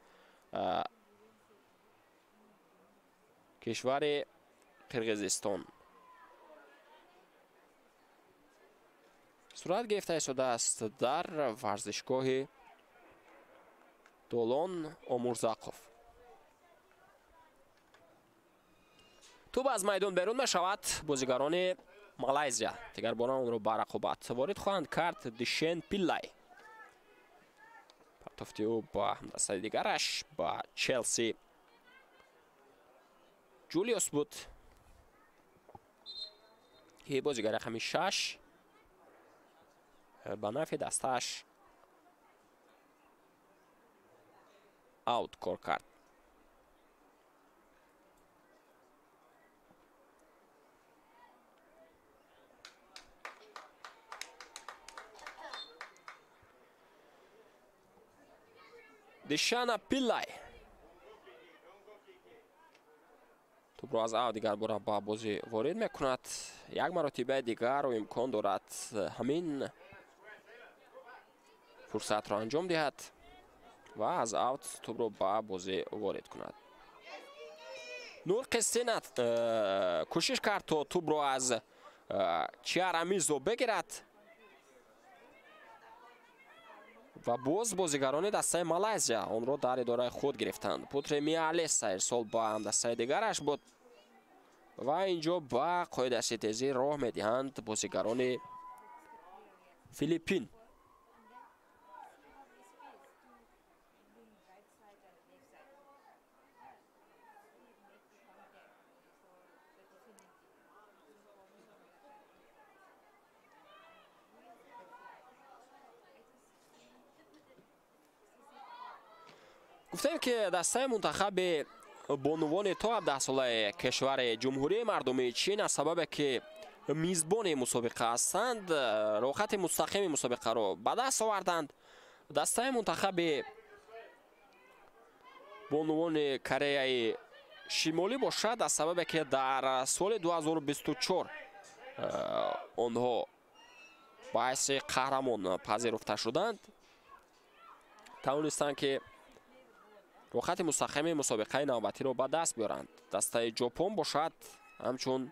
кишвари Қирғизистон сурат гирифта истодааст дар варзишгоҳи Долон Омурзақов. Тӯб аз майдон берун мешавад. Бозигарони Малайзия дигарбора онро ба рақобат ворид хоҳанд кард. Дишен Пиллай партофти ӯ ба ҳамдастаи дигараш ба Челси Ҷулиус буд, ки бозигари рақами 6 ба нафи дастааш аут кор кард. Дишана Пиллай тӯбро аз ав дигар бора ба бозӣ ворид мекунад. Як маротибаи дигарро имкон дорад ҳамин фурсатро анҷом диҳад ва аз аут тӯбро ба бозӣ ворид кунад. Нур Қистинат кӯшиш кард, то тӯбро аз Чиарамизо бигирад ва боз бозигарони дастаи Малайзия онро дар идораи худ гирифтанд. Путри Миалеса ирсол ба ҳамдастаи дигараш буд ва инҷо ба қоидаситезӣ роҳ медиҳанд бозигарони Филиппин. Гуфтем, ки дастаи мунтахаби бонувони то 17-солаи кишвари Ҷумҳурии Мардумии Чин аз сабабе, ки мизбони мусобиқа ҳастанд, роҳхати мустақими мусобиқаро ба даст оварданд. Дастаи мунтахаби бонувони Кореяи Шимолӣ бошад, аз сабабе, ки дар соли 2024 онҳо ба ҳайси қаҳрамон пазируфта шуданд, тавонистанд, ки роҳхати мустақими мусобиқаи навбатиро ба даст биёранд. Дастаи Ҷопон бошад, ҳамчун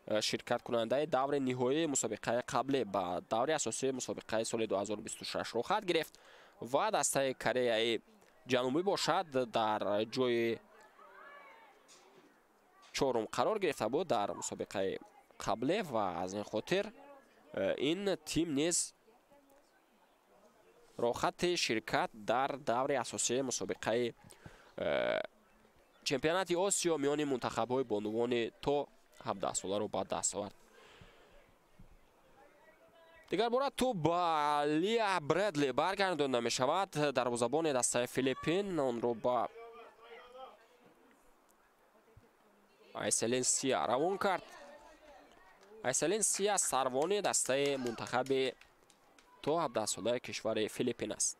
Ширкаткунандаи даври ниҳоии мусобиқаи қаблӣ ба даври асосии мусобиқаи соли 2026 роҳхат гирифт ва дастаи Кореяи Ҷанубӣ бошад дар ҷои чорум қарор гирифта буд дар мусобиқаи қаблӣ ва аз ин хотир ин тим низ роҳхати ширкат дар даври асосии мусобиқаи чемпионати Осиё миёни мунтахабҳои бонувони то 17 соларо ба даст овард. Дигар бора тӯб ба Лия Бредли баргардонда мешавад. Дарвозабони дастаи Филиппин онро ба Айселин Сия равон кард. Айселин Сия сарвони дастаи мунтахаби то 17 солаи кишвари Филиппин аст.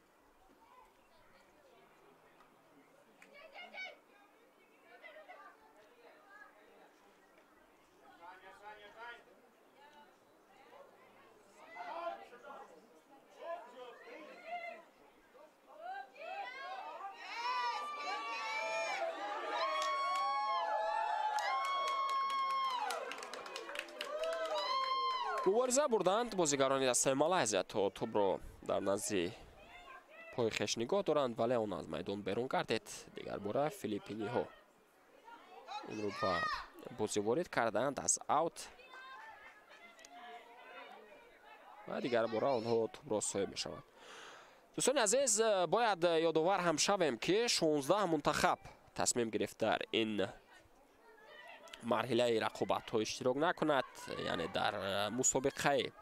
Мубориза бурданд бозигарони дастаи Малайзия то тӯбро дар назди пои хеш нигоҳ доранд, вале он аз майдон берун гардид. Дигар бора филиппиниҳо онро ба бозӣ ворид карданд аз аут ва дигар бора онҳо тӯбро соҳиб мешаванд. Дӯстони азиз, бояд ёдовар ҳам шавем, ки 16 мунтахаб тасмим гирифт дар ин марҳилаи рақобатҳо иштирок накунад, яъне дар мусобиқаи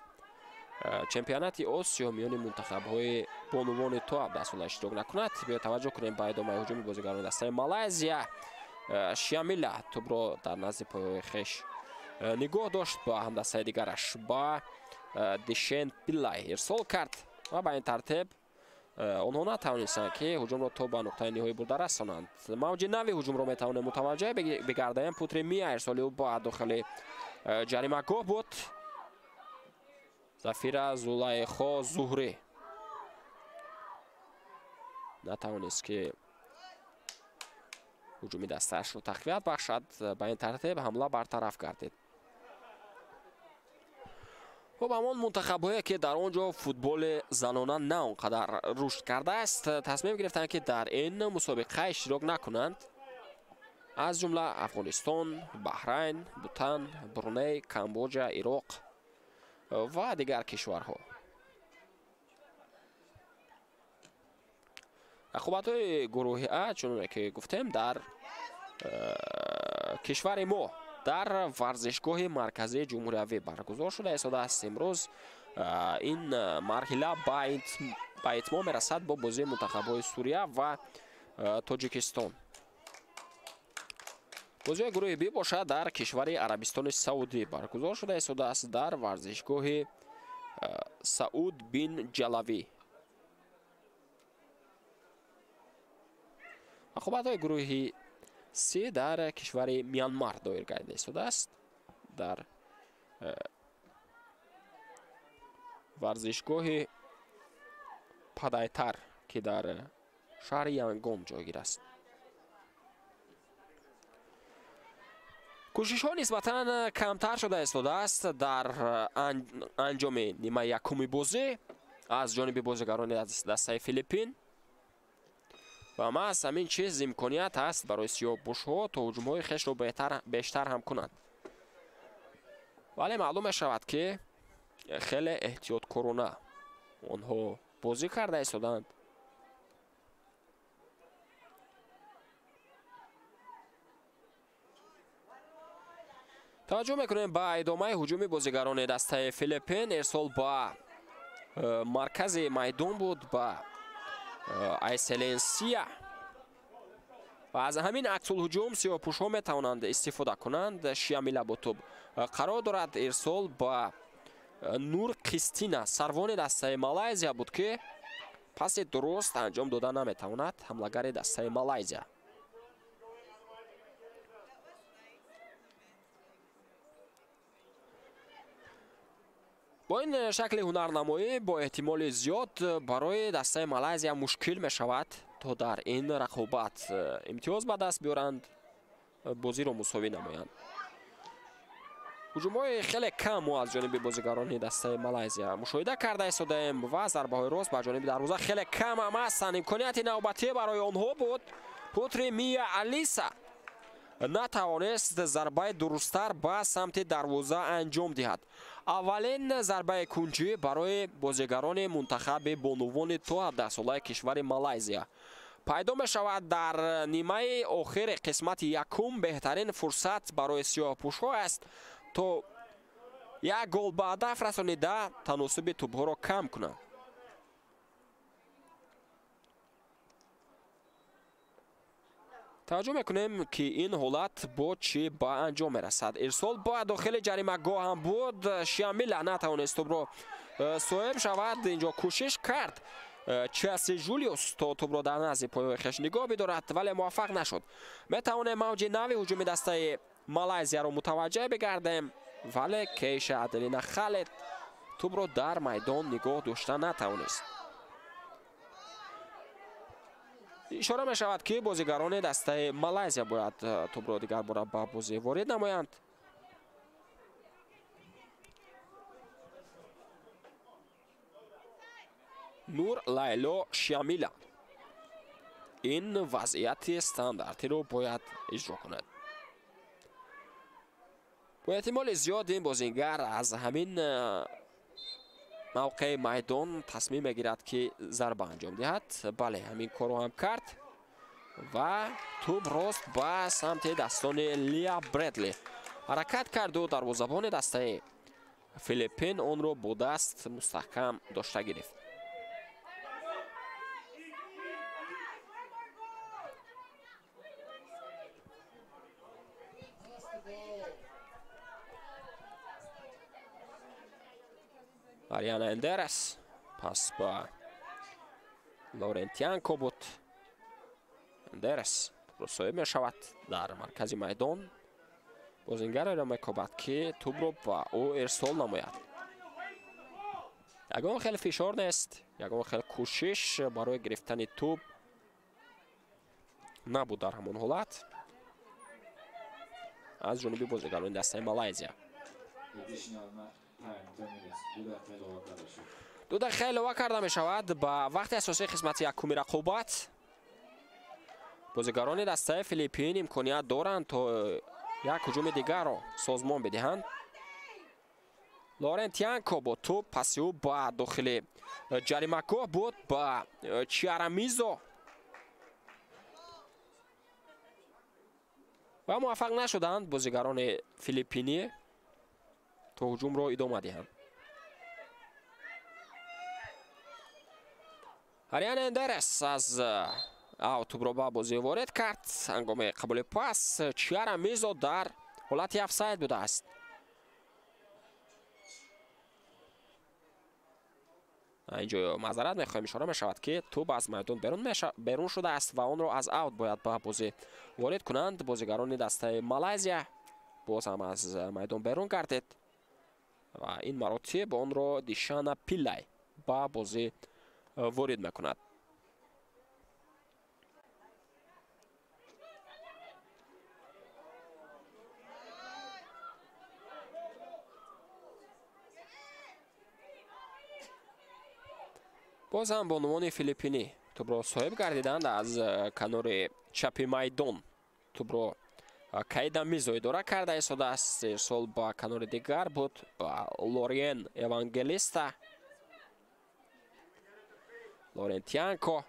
чемпионати Осиё миёни мунтахабҳои бонувони то 17 сола иштирок накунад. Биё таваҷҷӯҳ кунем ба идомаи ҳуҷуми бозигарони дастаи Малайзия. Шиамила тӯбро дар назди поёи хеш нигоҳ дошт, ба ҳамдастаи дигараш ба Дишен Пиллай ирсол кард ва ба ин тартиб онҳо натавонистанд, ки ҳуҷумро то ба нуқтаи ниҳоӣ бурда расонанд. Мавҷи нави ҳуҷумро метавонем мутаваҷҷеҳ бигардем. Путри Мия ирсоли ӯ ба дохили ҷаримагоҳ буд. Зафира Зулайхо Зуҳрӣ натавонист, ки ҳуҷуми дастаашро тақвият бахшад. Ба ин тартиб ҳамла бартараф гардид. Хуб, ҳамон мунтахабҳое, ки дар он ҷо футболи занона на он қадар рушд кардааст, тасмим гирифтанд, ки дар ин мусобиқа иштирок накунанд. Аз ҷумла Афғонистон, Баҳрайн, Бутан, Бруней, Камбоҷа, Ироқ ва дигар кишварҳо. Рақобатҳои гурӯҳи А, чуноне ки гуфтем, дар кишвари мо дар варзишгоҳи марказии ҷумҳуриявӣ баргузор шуда истодааст. Имрӯз ин марҳила ба итмом мерасад бо бозии мунтахабҳои Сурия ва Тоҷикистон. Бозиҳои гурӯҳи Б бошад дар кишвари Арабистони Саудӣ баргузор шуда истодааст дар варзишгоҳи Сауд бин Ҷалавӣ. Рақобатҳои гурӯҳи С дар кишвари Мянмар доир гардида истодааст дар варзишгоҳи Падайтар, ки дар шаҳри Янгон ҷойгир аст. Кӯшишҳо нисбатан камтар шуда истодааст дар анҷоми нимаи якуми бозӣ аз ҷониби бозигарони дастаи Филиппин ва маҳз ҳамин чиз имконият ҳаст барои сиёҳпӯшҳо то ҳуҷумҳои хешро бештар ҳам кунанд. Вале маълум мешавад, ки хеле эҳтиёткорона онҳо бозӣ карда истоданд. Таваҷҷӯҳ мекунем ба идомаи ҳуҷуми бозигарони дастаи Филиппин. Ирсол ба маркази майдон буд, ба Айселенсия ва аз ҳамин аксулҳуҷум сиёҳпӯшҳо метавонанд истифода кунанд. Шиамила бо тӯб қарор дорад. Ирсол ба Нур Қистина, сарвони дастаи Малайзия буд, ки паси дуруст анҷом дода наметавонад ҳамлагари дастаи Малайзия. Бо ин шакли ҳунарнамоӣ бо эҳтимоли зиёд барои дастаи Малайзия мушкил мешавад то дар ин рақобат имтиёз ба даст биёранд, бозиро мусовӣ намоянд. Ҳуҷумҳои хеле кам мо аз ҷониби бозигарони дастаи Малайзия мушоҳида карда истодаем ва зарбаҳои рост ба ҷониби дарвоза хеле кам ҳам ҳастанд. Имконияти навбатӣ барои онҳо буд. Путри Мия Алиса натавонист зарбаи дурусттар ба самти дарвоза анҷом диҳад. Аввалин зарбаи кунҷӣ барои бозигарони мунтахаби бонувони то 17-солаи кишвари Малайзия пайдо мешавад дар нимаи охири қисмати якум. Беҳтарин фурсат барои сиёҳпӯшҳо аст то як гол ба ҳадаф расонида таносуби тӯбҳоро кам кунанд. Таваҷҷӯҳ мекунем, ки ин ҳолат бо чӣ ба анҷом мерасад. Ирсол ба дохили ҷаримагоҳ ҳам буд. Шиамила натавонист тӯбро соҳиб шавад. Инҷо кӯшиш кард Челси Жулиус то тӯбро дар назди пойҳои хеш нигоҳ бидорад, вале муваффақ нашуд. Метавонем мавҷи нави ҳуҷуми дастаи Малайзияро мутаваҷҷеҳ бигардем, вале Кейша Аделина Халед тӯбро дар майдон нигоҳ дошта натавонист. Ишора мешавад, ки бозигарони дастаи Малайзия бояд тӯбро дигар бора ба бозӣ ворид намоянд. Нур Лайло Шиамила ин вазъияти стандартиро бояд иҷро кунад. Бо эҳтимоли зиёд ин бозингар аз ҳамин мавқеи майдон тасмим мегирад, ки зарба анҷом диҳад. Бале, ҳамин корро ҳам кард ва тӯб рост ба самти дастони Лия Бредли ҳаракат карду дарвозабони дастаи Филиппин онро бо даст мустаҳкам дошта гирифт. Ариана Эндерес пас ба Лорентианко буд. Эндерес тӯбро соҳиб мешавад дар маркази майдон. Бозингареро мекобад, ки тӯбро ба ӯ ирсол намояд. Ягон хел фишор нест, ягон хел кӯшиш барои гирифтани тӯб набуд дар ҳамон ҳолат аз ҷониби бозигарони дастаи Малайзия. 2 дақиқа илова карда мешавад ба вақти асосии қисмати якуми рақобат. Бозигарони дастаи Филиппин имконият доранд то як ҳуҷуми дигарро созмон бидиҳанд. Лорентианко бо тӯб паси ӯ ба дохили ҷаримагоҳ буд ба Чиарамизо ва муваффақ нашуданд бозигарони филиппинӣ то ҳуҷумро идома диҳанд. Ариана Эндерес аз аут тӯбро ба бозӣ ворид кард. Ҳангоми қабули пас Чиарамизо дар ҳолати офсайд будааст. Инҷо маъзарат мехоҳем, ишора мешавад, ки тӯб аз майдон берун шудааст ва онро аз аут бояд ба бозӣ ворид кунанд. Бозигарони дастаи Малайзия боз ҳам аз майдон берун гардид ва ин маротиб онро Дишана Пиллай ба бозӣ ворид мекунад. Боз ҳам бонувони филиппинӣ тӯбро соҳиб гардиданд. Аз канори чапи майдон тӯбро Каида Мизо идора карда истодааст. Ирсол ба канори дигар буд ба Лориен Евангелиста. Лорентианко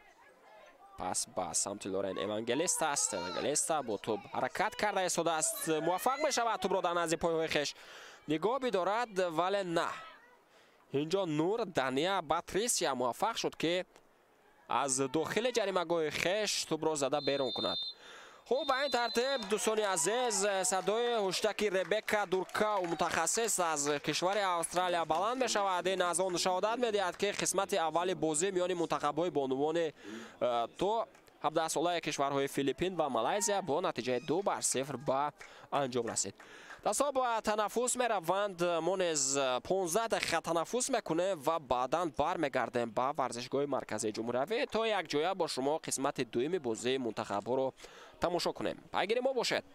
пас ба самти Лорен Евангелиста аст. Евангелиста бо тӯб ҳаракат карда истодааст. Муваффақ мешавад тӯбро дар назди пойҳои хеш нигоҳ бидорад, вале на. Инҷо Нур Дания Батрисия муваффақ шуд, ки аз дохили ҷаримагоҳи хеш тӯбро зада берун кунад. Хуб, ба ин тартиб, дӯстони азиз, садои ҳуштаки Ребека Дуркау, мутахассис аз кишвари Австралия, баланд мешавад. Ин аз он шаҳодат медиҳад, ки қисмати аввали бозӣ миёни мунтахабҳои бонувони то 17-солаи кишварҳои Филиппин ва Малайзия бо натиҷаи 2-0 ба анҷом расид. Дастҳо ба танаффус мераванд. Мо низ 15 дақиқа танаффус мекунем ва баъдан бармегардем ба варзишгоҳи марказии ҷумҳуриявӣ, то якҷоя бо шумо қисмати дуюми бозии мунтахабҳоро тамошо кунем. Пайгири мо бошед.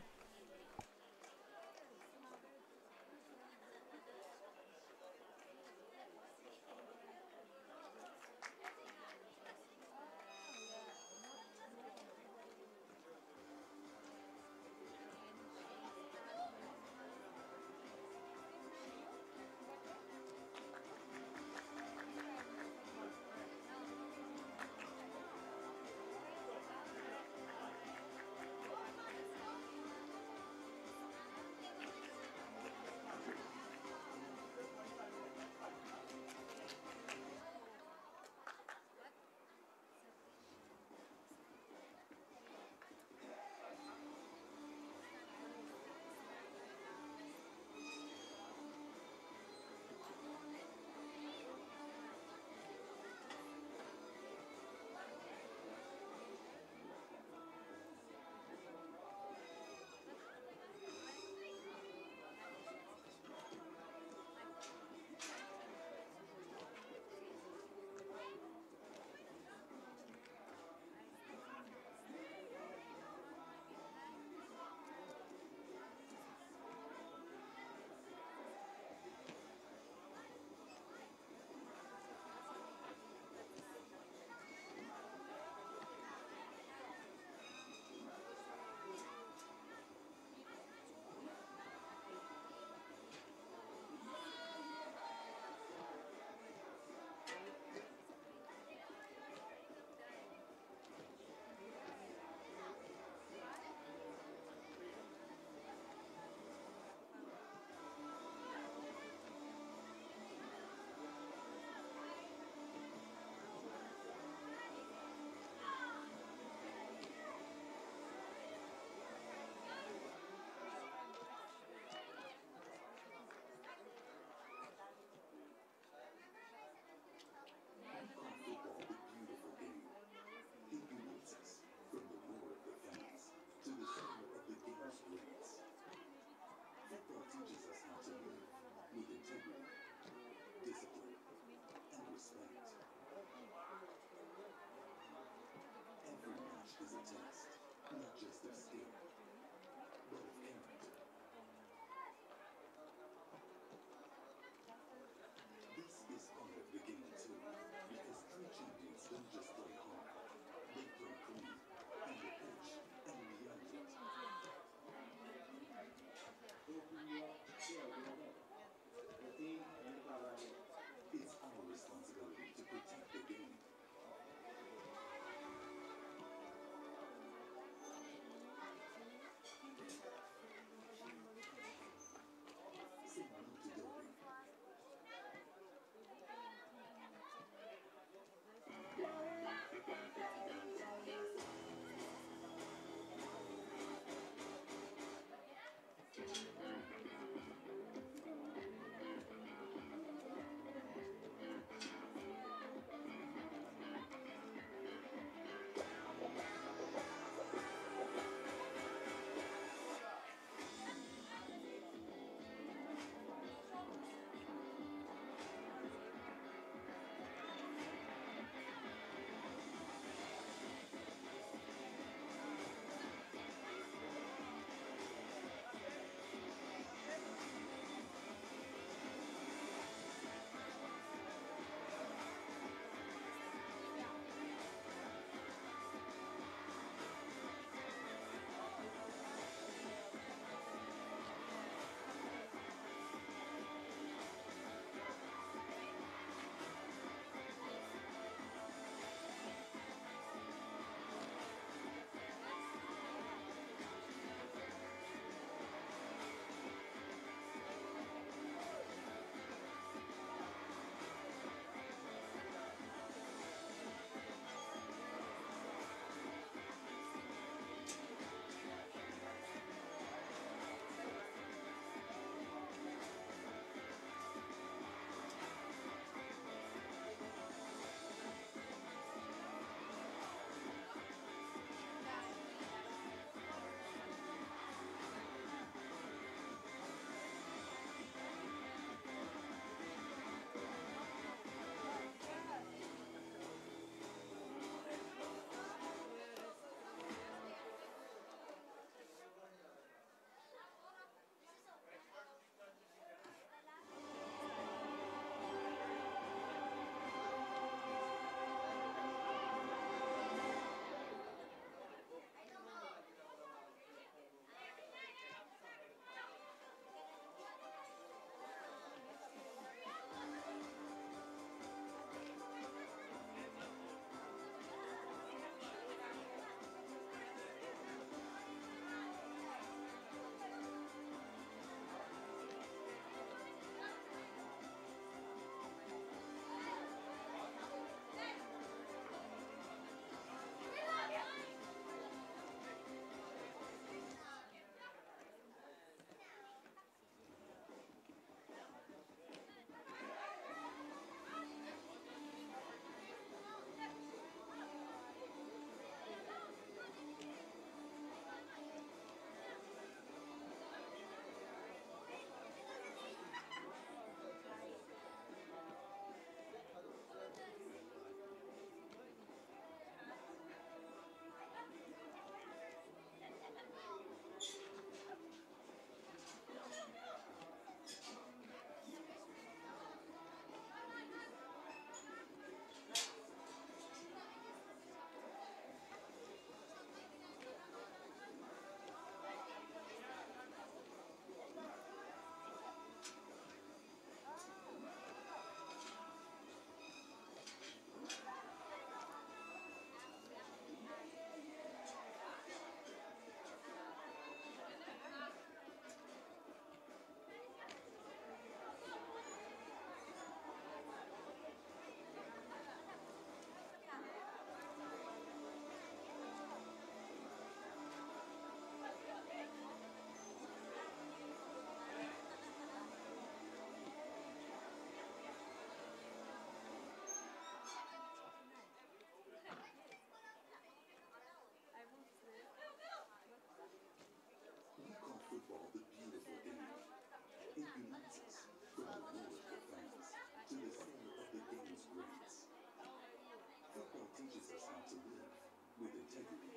With integrity,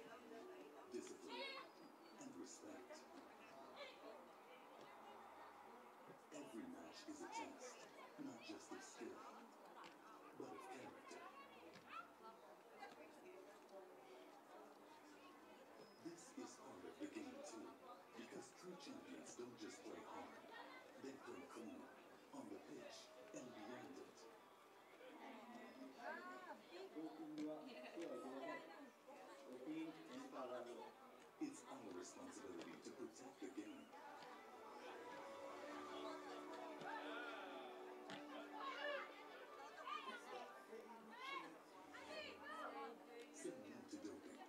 discipline, and respect. Every match is a test, not just of skill, but of character. This is part of the game too, because true champions don't just play hard, they play clean, on the pitch and beyond it. It's our responsibility to protect the game. Say no to doping.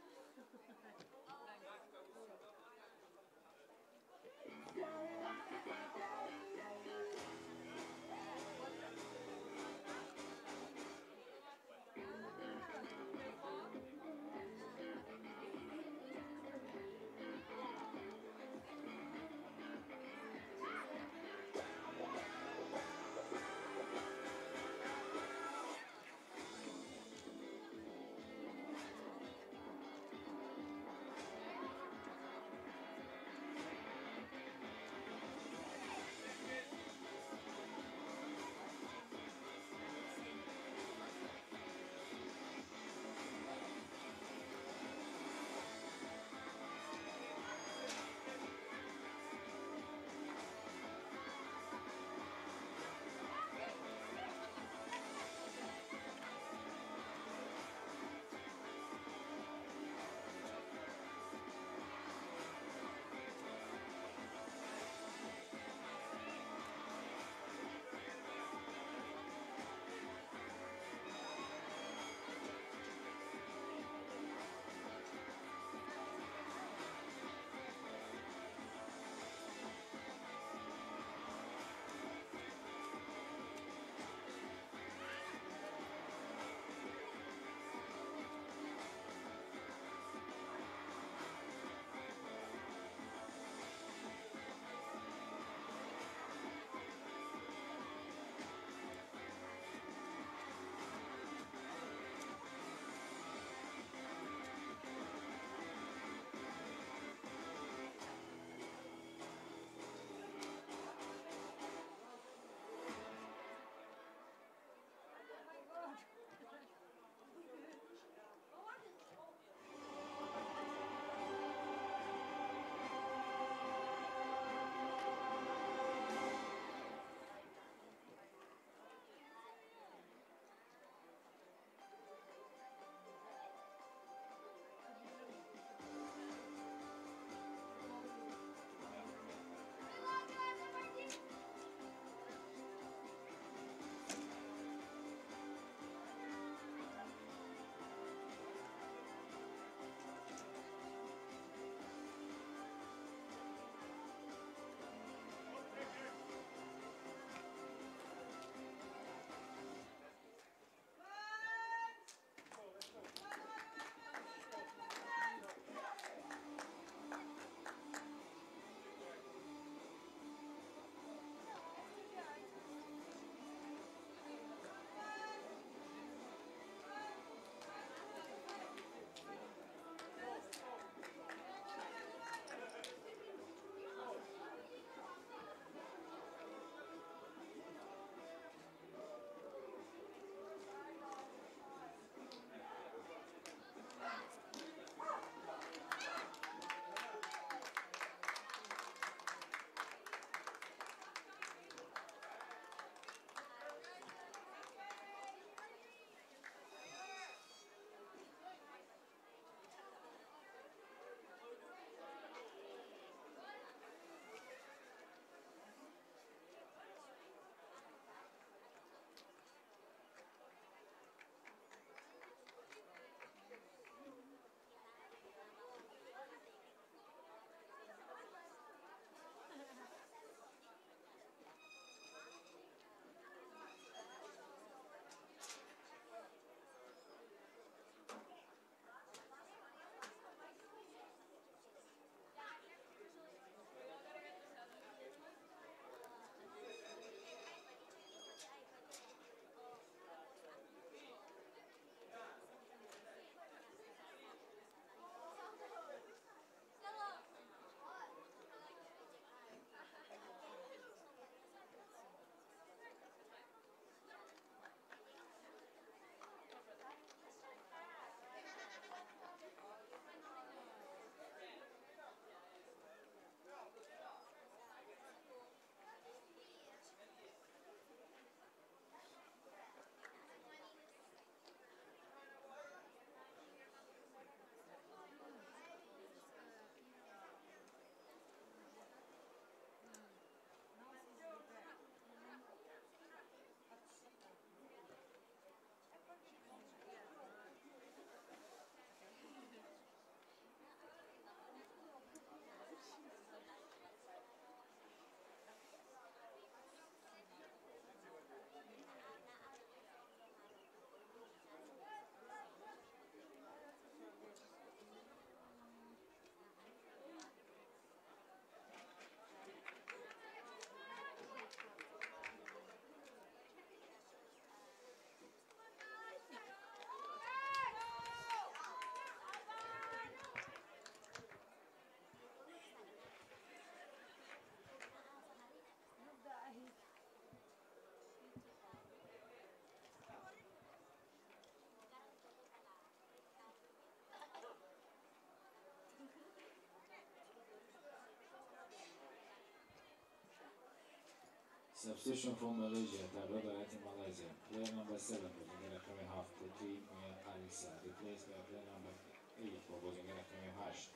Substitution for Malaysia, تغییر در هیئت Malaysia. Player number 7 بازیگر رقم 7 پوتری میا آلیسا replaced by player number 8 با بازیگر رقم 8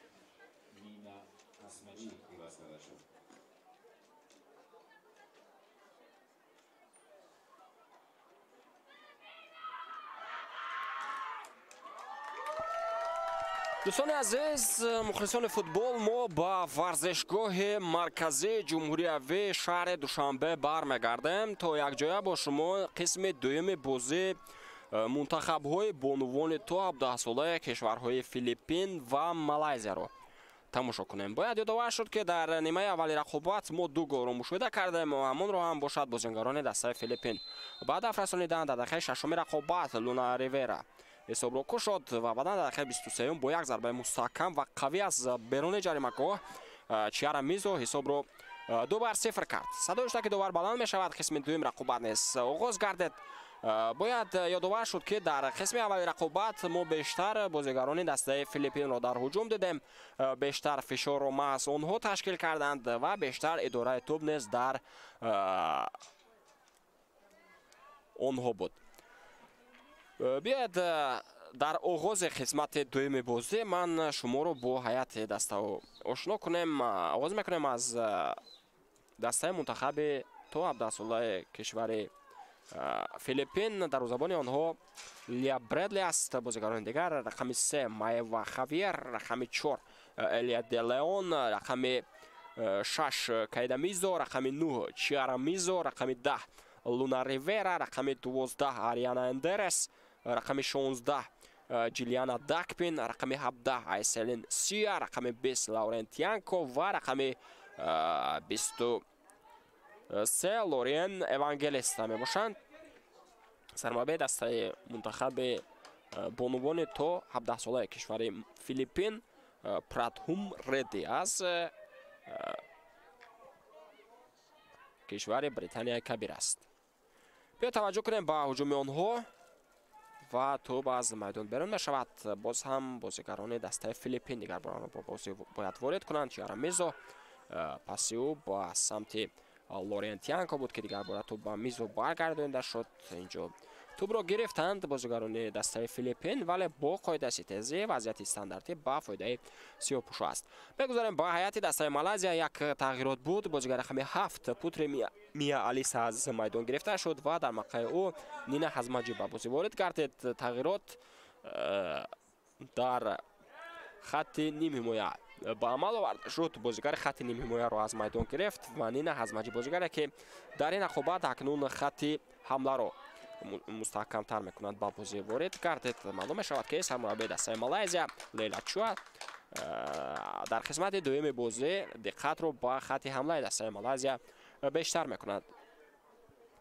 نینا اسمجی عوض کرده شد. Дӯстони азиз, мухлисони футбол, мо ба варзишгоҳи марказии ҷумҳуриявии шаҳри Душанбе бармегардем, то якҷоя бо шумо қисми дуюми бозии мунтахабҳои бонувони то 17-солаи кишварҳои Филиппин ва Малайзияро тамошо кунем. Бояд ёдовар шуд, ки дар нимаи аввали рақобат мо ду голро мушоҳида кардем. Ҳамонро ҳам бошад бозингарони дастаи Филиппин ба ҳадаф расониданд. Дар дақиқаи шашуми рақобат Луна Ривера ҳисобро кушод ва баъдан дар дақиқаи 23-юм бо як зарбаи мустаҳкам ва қавӣ аз беруни ҷаримагоҳ Чиара Мизо ҳисобро 2-0 кард. Садои шуда, ки довар баланд мешавад, қисми дуюм рақобат низ оғоз гардид. Бояд ёдовар шуд, ки дар қисми аввали рақобат мо бештар бозигарони дастаи Филиппинро дар ҳуҷум дидем, бештар фишорро маҳз онҳо ташкил карданд ва бештар идораи тӯб низ дар онҳо буд. Биёед, дар оғози қисмати дуюми бозӣ ман шуморо бо ҳайати дастаҳо ошно кунем. Оғоз мекунем аз дастаи мунтахаби то 17-солаи кишвари Филиппин. Дарвозабони онҳо Лия Бредли аст. Бозигарони дигар: рақами 3 Маева Хавьер, рақами 4 Элия де Леон, рақами 6 Кайда Мизо, рақами 9 Чиара Мизо, рақами 10 Луна Ривера, рақами 12 Ариана Эндерес, рақами 16 Ҷилиана Дакпин, рақами 17 Айселин Сия, рақами 20 Лаурен Тянко ва рақами 23 Лориен Евангелиста мебошанд. Сармураббии дастаи мунтахаби бонувони то 17-солаи кишвари Филиппин Пратхум Редди аз кишвари Британияи Кабир аст. Биё таваҷҷӯҳ кунем ба ҳуҷуми онҳо ва тӯб аз майдон берун мешавад. Боз ҳам бозигарони дастаи Филиппин дигар бор ба бозӣ бояд ворид кунанд. Чиара Мизо, паси ӯ ба самти Лорен Тянко буд, ки дигар бора тӯб ба Мизо баргардонида шуд. Инҷо тӯбро гирифтанд бозигарони дастаи Филиппин, вале бо қоидаи ситезӣ вазъияти стандартӣ ба фоидаи сиёҳпӯшо аст. Бегузарем ба ҳайати дастаи Малайзия. Як тағйирот буд. Бозигари рақами 7 Путри Мия Алиса аз майдон гирифта шуд ва дар мавқеи ӯ Нина Ҳазмаҷӣ ба бозӣ ворид гардид. Тағйирот дар хатти нимҳимоя ба амал оварда шуд. Бозигари хатти нимҳимояро аз майдон гирифт ва Нина Ҳазмаҷӣ, бозигаре ки дар ин рақобат акнун хатти ҳамларо мустаҳкамтар мекунад, ба бозӣ ворид гардид. Маълум мешавад, ки сармураббии дастаи Малайзия Лейла Чуа дар қисмати дуюми бозӣ диққатро ба хатти ҳамлаи дастаи Малайзия бештар мекунад.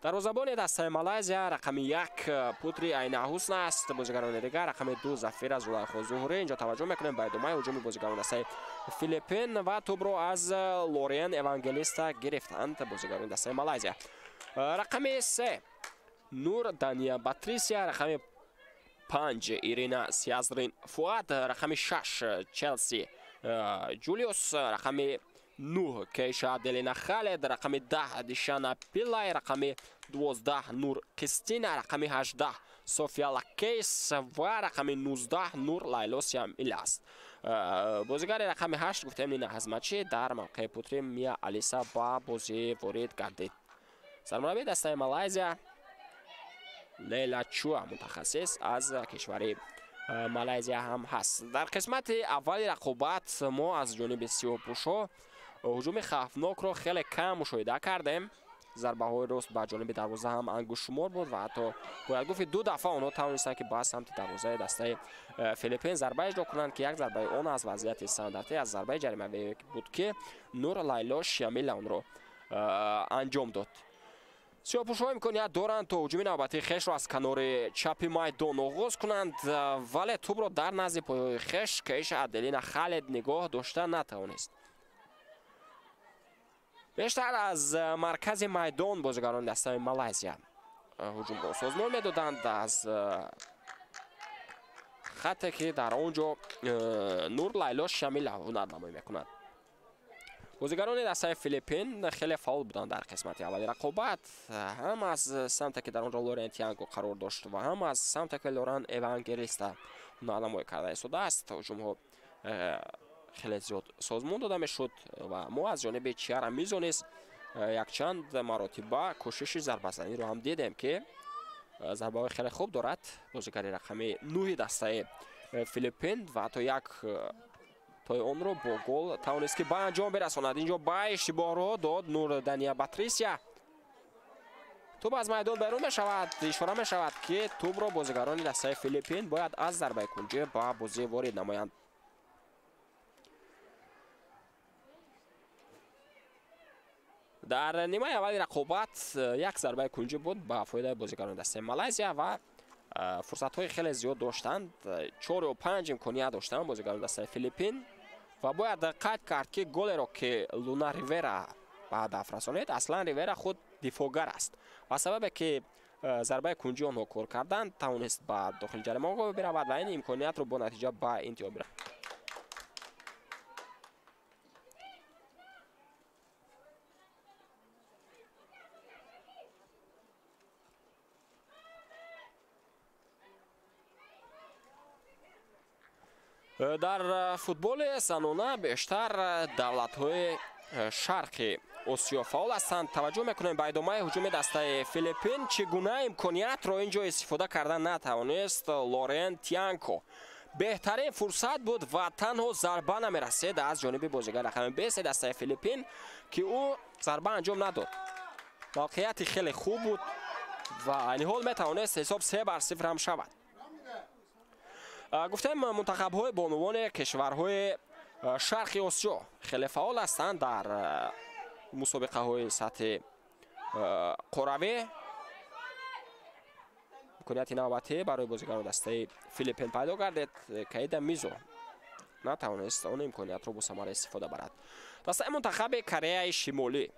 Дарвозабони дастаи Малайзия рақами 1 Путри Айна Ҳусна аст. Бозигарони дигар: рақами 2 Зафира Зулайхо Зуҳурӣ. Инҷо таваҷҷӯҳ мекунем ба идомаи ҳуҷуми бозигарони дастаи Филиппин ва тӯбро аз Лориен Евангелиста гирифтанд бозигарони дастаи Малайзия. Рақами 3 Нур Дания Батрисия, рақами 5 Ирина Сиазрин Фуад, рақами 6 Челси Ҷулиус, рақами 9 Кейша Аделина Халед, рақами 10 Дишана Пилай, рақами 12 Нур Кристина, рақами 18 София Лакейс ва рақами 19 Нур Лайло Сиамил аст. Бозигари рақами 8 гуфтем Нина Ҳазмачӣ дар мавқеи Путри Мия Алиса ба бозӣ ворид гардид. Сармураббии дастаи Малайзия Лейла Чуа, мутахассис аз кишвари Малайзия ҳам ҳаст. Дар қисмати аввали рақобат мо аз ҷониби сиёҳпӯшо ҳуҷуми хавфнокро хеле кам мушоҳида кардем. Зарбаҳои рост ба ҷониби дарвоза ҳам ангуштшумор буд ва ҳатто бояд гуфт, ду дафъа онҳо тавонистанд, ки ба самти дарвозаи дастаи Филиппин зарба иҷро кунанд, ки як зарбаи он аз вазъияти стандартӣ, аз зарбаи ҷаримавӣ буд, ки Нур Лайло Шиамила онро анҷом дод. Сиёҳпӯшҳо имконият доранд, то ҳуҷуми навбатии хешро аз канори чапи майдон оғоз кунанд, вале тӯбро дар назди пойҳои хеш Кейша Аделина Халед нигоҳ дошта натавонист. Бештар аз маркази майдон бозигарони дастаи Малайзия ҳуҷумро созмон медоданд, аз хате ки дар он ҷо Нур Лайло Шамила ҳунарнамоӣ мекунад. Бозигарони дастаи Филиппин хеле фаъол буданд дар қисмати аввали рақобат, ҳам аз самте ки дар онҷо Лорен Тианко қарор дошт ва ҳам аз самте ки Лоран Евангелиста ҳунарнамоӣ карда истодааст. Ҳуҷумҳо хеле зиёд созмон дода мешуд ва мо аз ҷониби Чиара Мизо низ якчанд маротиба кӯшиши зарбазаниро ҳам дидем, ки зарбаҳои хеле хуб дорад бозигари рақами 9 дастаи Филиппин ва ҳатто як тои онро бо гол тавонист ки ба анҷом бирасонад. Инҷо ба иштибоҳро дод Нур Дания Патрисия. Тӯб аз майдон берун мешавад. Ишора мешавад, ки тӯбро бозигарони дастаи Филиппин бояд аз зарбаи кунҷӣ ба бозӣ ворид намоянд. Дар нимаи аввали рақобат як зарбаи кунҷӣ буд ба фоидаи бозигарони дастаи Малайзия ва фурсатҳои хеле зиёд доштанд. 4 ё 5 имконият доштанд бозигарони дастаи Филиппин ва бояд қайд кард, ки голеро ки Луна Ривера ба ҳадаф расонид, аслан Ривера худ дифоъгар аст ва сабабе ки зарбаи кунҷӣ онҳо кор карданд, тавонист ба дохили ҷаримагоҳ биравад ва ин имкониятро бо натиҷа ба интиҳо бирасонад. Дар футболи занона бештар давлатҳои шарқи Осиё фаъол ҳастанд. Таваҷҷӯҳ мекунем ба идомаи ҳуҷуми дастаи Филиппин. Чӣ гуна имкониятро инҷо истифода кардан натавонист Лорен Тианко. Беҳтарин фурсат буд ва танҳо зарба намерасид аз ҷониби бозигар рақами 20 дастаи Филиппин, ки ӯ зарба анҷом надод. Мавқеияти хеле хуб буд ва айни ҳол метавонист ҳисоб 3-0 ҳам шавад. Гуфтем, мунтахабҳои бонувони кишварҳои шарқи Осиё хеле фаъол ҳастанд дар мусобиқаҳои сатҳи қоравӣ. Имконияти навбатӣ барои бозигарони дастаи Филиппин пайдо гардид. Каида Мизо натавонист он имкониятро бо самара истифода барад. Дастаи мунтахаби Кореяи Шимолӣ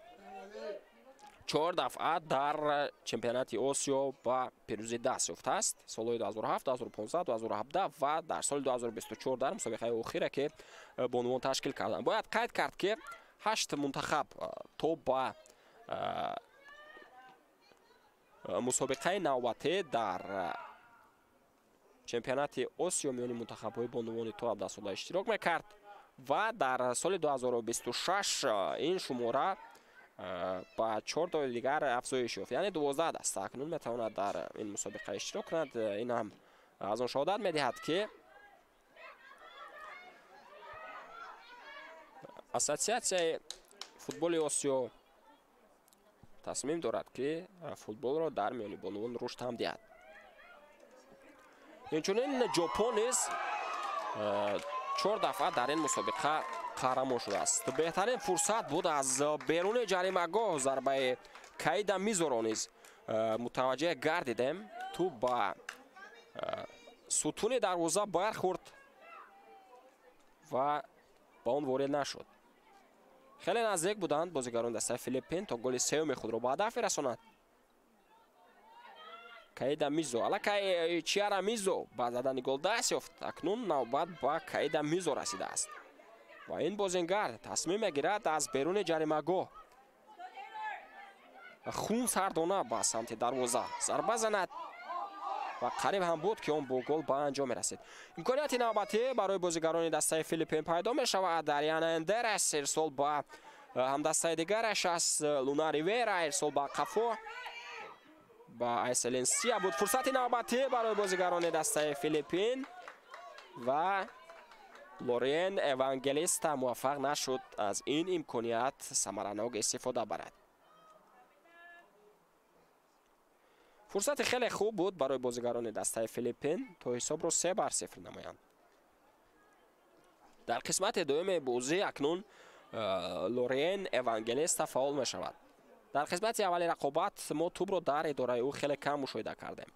4 дафъа дар чемпионати Осиё ба пирӯзӣ даст ёфтааст. Солҳои 2007, 2015, 2017 ва дар соли 2024 дар мусобиқаи охира, ки бонувон ташкил карданд. Бояд қайд кард, ки 8 мунтахаб то ба мусобиқаи навбатӣ дар чемпионати Осиё миёни мунтахабҳои бонувони то 17 сола иштирок мекард ва дар соли 2026 ин шумора ба 4 тои дигар афзоиш ёфт, яъне 12 даста акнун метавонад дар ин мусобиқа иштирок кунад. Ин ҳам аз он шаҳодат медиҳад, ки Ассотсиатсияи футболи Осиё тасмим дорад, ки футболро дар миёни бонувон рушд ҳам диҳад. Инчунин Ҷопон низ 4 дафъа дар ин мусобиқа қаҳрамон шудааст. Беҳтарин фурсат буд аз беруни ҷаримагоҳ зарбаи Каида Мизоро низ мутаваҷҷеҳ гардидем. Тӯб ба сутуни дарвоза бархӯрд ва ба он ворид нашуд. Хеле наздик буданд бозигарони дастаи Филиппин то голи сеюми худро ба ҳадаф расонанд. Каида Мизо, аллакай Чиара Мизо ба задани гол даст ёфт. Акнун навбат ба Каида Мизо расидааст ва ин бозингар тасмим мегирад аз беруни ҷаримагоҳ хун сардона ба самти дарвоза зарба занад ва қариб ҳам буд, ки он бо гол ба анҷом мерасид. Имконияти навбатӣ барои бозигарони дастаи Филиппин пайдо мешавад. Ариана Эндерес ирсол ба ҳамдастаи дигараш аст, Луна Ривера ирсол ба қафо ба Айселенсия буд. Фурсати навбатӣ барои бозигарони дастаи Филиппин ва Лорен Евангелиста муваффақ нашуд аз ин имконият самаранок истифода барад. Фурсати хеле хуб буд барои бозигарони дастаи Филиппин то ҳисобро 3-0 намоянд. Дар қисмати дуюми бозӣ акнун Лорен Евангелиста фаъол мешавад. Дар қисмати аввали рақобат мо тӯбро дар идораи ӯ хеле кам мушоҳида кардем.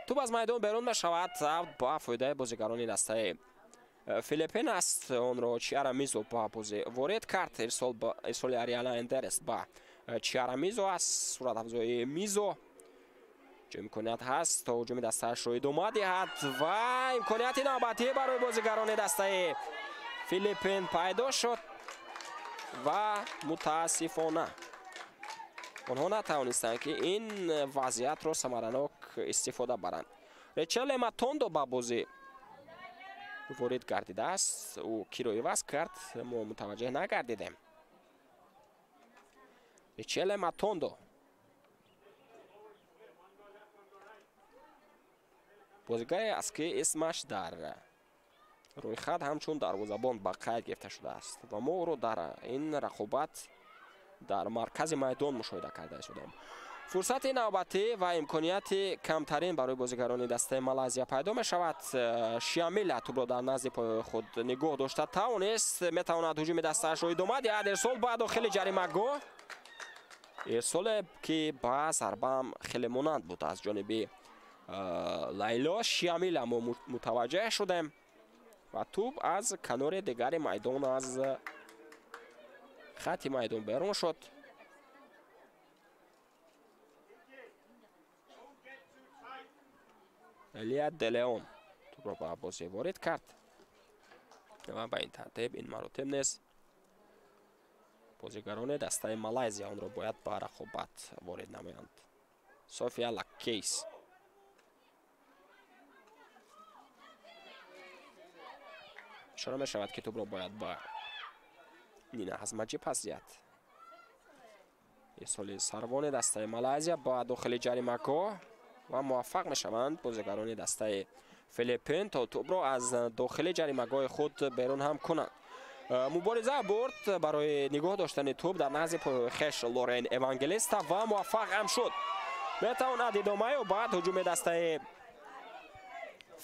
Тӯб аз майдон берун мешавад ба фоидаи бозигарони дастаи Филиппин аст. Онро Чиара Мизо ба бозӣ ворид кард. Ирсоли Ариана Эндерес ба Чиара Мизо аст. Суратафзои Мизо Ҷо имконият ҳаст то ҳуҷуми дастаашро идома диҳад ва имконияти навбатӣ барои бозигарони дастаи Филиппин пайдо шуд ва мутаассифона онҳо натавонистанд, ки ин вазъиятро самаранок истифода баранд. Речеле Матондо ба бозӣ ворид гардидааст. Ӯ киро иваз кард, мо мутаваҷҷеҳ нагардидем. Речеле Матондо бозигаре аст, ки исмаш дар рӯйхат ҳамчун дарвозабон ба қайд гирифта шудааст ва мо ӯро дар ин рақобат дар маркази майдон мушоҳида карда шудем. Фурсати навбатӣ ва имконияти камтарин барои бозигарони дастаи Малайзия пайдо мешавад. Шиамила тӯбро дар назди пои худ нигоҳ дошта тавонист, метавонад ҳуҷуми дастаашро идома диҳад. Ирсол ба дохили ҷаримагоҳ, ирсоле ки ба зарбаам хеле монанд буд аз ҷониби Лайло Шиамила мо мутаваҷҷеҳ шудем ва тӯб аз канори дигари майдон, аз хати майдон берун шуд. Элия Делеон тӯбро ба бозӣ ворид кард ва ба ин тартиб ин маротиб низ бозигарони дастаи Малайзия онро бояд ба рақобат ворид намоянд. София Лаккейс ишора мешавад, ки тӯбро бояд ба Нина Ҳазмаҷӣ пас диҳад. Ирсоли сарвони дастаи Малайзия ба дохили ҷаримагоҳ ва муваффақ мешаванд бозигарони дастаи Филиппин то тӯбро аз дохили ҷаримагоҳи худ берун ҳам кунанд. Мубориза бурд барои нигоҳ доштани тӯб дар назди пои хеш Лорен Евангелиста ва муваффақ ҳам шуд. Метавонад идома ёбад ҳуҷуми дастаи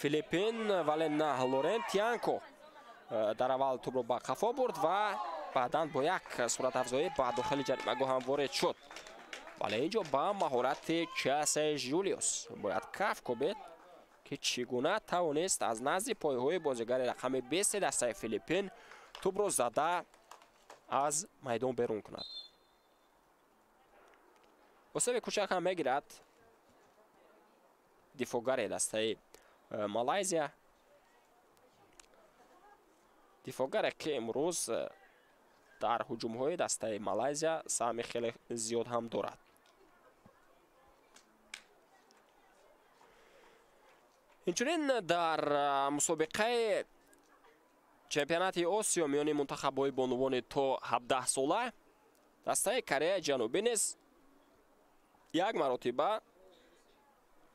Филиппин, вале на, Лорен Тианко дар аввал тӯбро ба қафо бурд ва баъдан бо як суратафзоӣ ба дохили ҷаримагоҳ ҳам ворид шуд. Вале ин ҷо ба маҳорати Часе Жулиус бояд каф кӯбед, ки чӣ гуна тавонист аз назди пойҳои бозигари рақами 20 дастаи Филиппин тӯбро зада аз майдон берун кунад. Осеби кӯчак ҳам мегирад дифоъгари дастаи Малайзия, дифоъгаре ки имрӯз дар ҳуҷумҳои дастаи Малайзия саҳми хеле зиёд ҳам дорад. Инчунин дар мусобиқаи чемпионати Осиё миёни мунтахабҳои бонувони то 17 сола дастаи Кореяи Ҷанубӣ низ як маротиба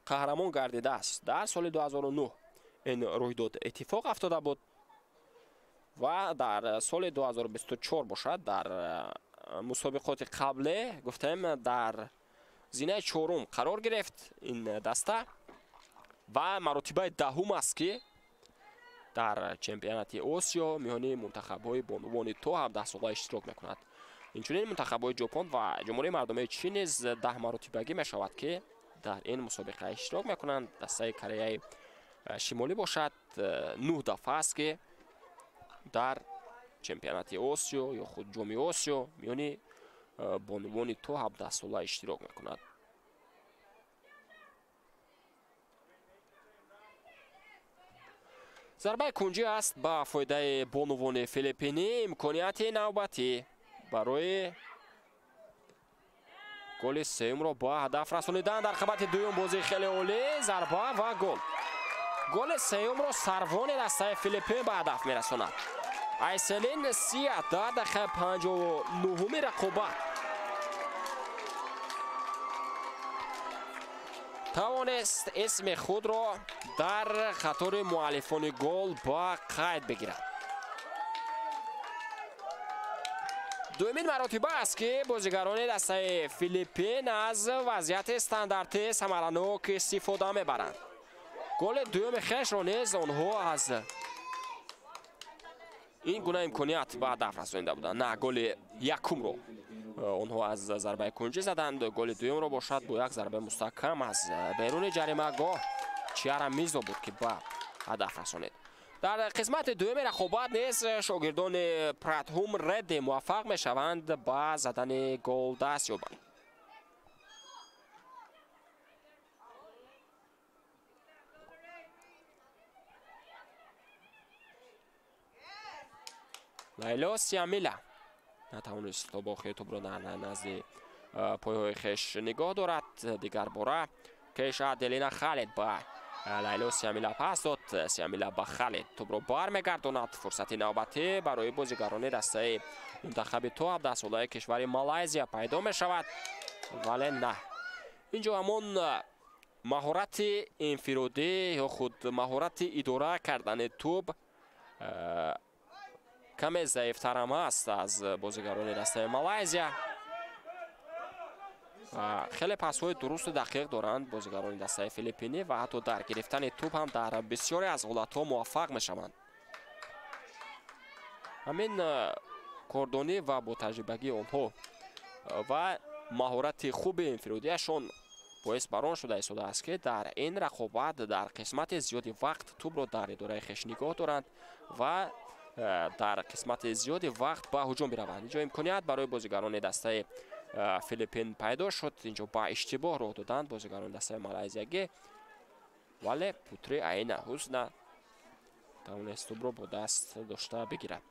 қаҳрамон гардидааст. Дар соли 2009 ин рӯйдод иттифоқ афтода буд ва дар соли 2024 бошад дар мусобиқоти қабле гуфтем дар зинаи чорум қарор гирифт ин даста ва маротибаи даҳум аст, ки дар чемпионати Осиё миёни мунтахабҳои бонувони то 17 сола иштирок мекунад. Инчунин мунтахабҳои Ҷопон ва Ҷумҳурии Мардумии Чин низ 10 маротибагӣ мешавад, ки дар ин мусобиқа иштирок мекунанд. Дастаи Кореяи Шимолӣ бошад 9 дафъа аст, ки дар чемпионати Осиё ё худ Ҷоми Осиё миёни бонувони то 17 сола иштирок мекунад. Зарбаи кунҷӣ аст ба фоидаи бонувони филиппинӣ. Имконияти навбатӣ барои голи сеюмро ба ҳадаф расонидан дар қабати дуюм. Бозии хеле олӣ, зарба ва гол. Голи сеюмро сарвони дастаи Филиппин ба ҳадаф мерасонад. Айселин Сия дар дақиқаи 59-уми рақобат тавонист исми худро дар қатори муаллифони гол ба қайд бигирад. Дуюмин маротиба аст, ки бозигарони дастаи Филиппин аз вазъияти стандартӣ самаранок истифода мебаранд. Голи дуюми хешро низ онҳо аз ин гуна имконият ба ҳадаф расонида буданд. На, голи якумро онҳо аз зарбаи кунҷӣ заданд, голи дуюмро бошад бо як зарбаи мустаҳкам аз беруни ҷаримагоҳ Чиара Мизо буд, ки ба ҳадаф расонид. Дар қисмати дуюми рақобат низ шогирдони Пратҳум Редди муваффақ мешаванд ба задани гол даст ёбанд. Лайло Сиамила натавонист то бо тӯбро дар назди пойҳои хеш нигоҳ дорад. Дигар бора Кеша Аделина Халид ба Лайло Сиамила пас дод. Сиамила ба Халид тӯбро бармегардонад. Фурсати навбатӣ барои бозигарони дастаи мунтахаби то 17 солаи кишвари Малайзия пайдо мешавад, вале на. Инҷо ҳамон маҳорати инфиродӣ ё худ маҳорати идора кардани тӯб каме заифтарам аст аз бозигарони дастаи Малайзия. Хеле пасҳои дурусту дақиқ доранд бозигарони дастаи Филиппинӣ ва ҳатто дар гирифтани тӯб ҳам дар бисёре аз ҳолатҳо муваффақ мешаванд. Ҳамин кордонӣ ва ботаҷрибагии онҳо ва маҳорати хуби инфиродиашон боис бар он шуда истодааст, ки дар ин рақобат дар қисмати зиёди вақт тӯбро дар идораи хеш нигоҳ доранд ва дар қисмати зиёди вақт ба ҳуҷум бираванд. Инҷо имконият барои бозигарони дастаи Филиппин пайдо шуд. Инҷо ба иштибоҳ роҳ доданд бозигарони дастаи малайзиягӣ, вале Путри Аина Ҳусна тавонист тӯбро бо даст дошта бигирад.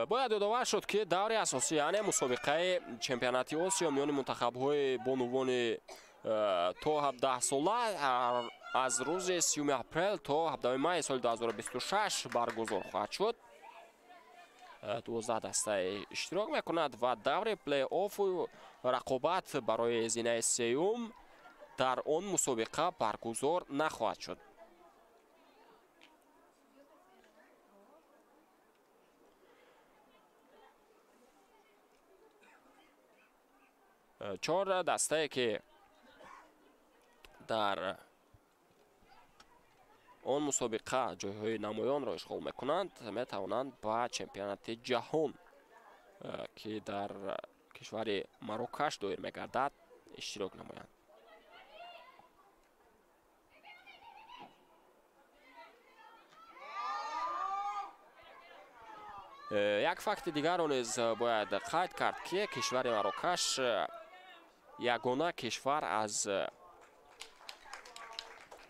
Бояд ёдовар шуд, ки даври асосӣ, яъне мусобиқаи чемпионати Осиё миёни мунтахабҳои бонувони то 17 сола аз рӯзи 30 апрел то 17 май соли 2026 баргузор хоҳад шуд. 12 даста иштирок мекунад ва даври плей-оффу рақобат барои зинаи сеюм дар он мусобиқа баргузор нахоҳад шуд. Чор дастае, ки дар он мусобиқа ҷойҳои намоёнро ишғол мекунанд, метавонанд ба чемпионати ҷаҳон, ки дар кишвари Марокаш доир мегардад, иштирок намоянд. Як факти дигарро низ бояд қайд кард, ки кишвари Марокаш ягона кишвар аз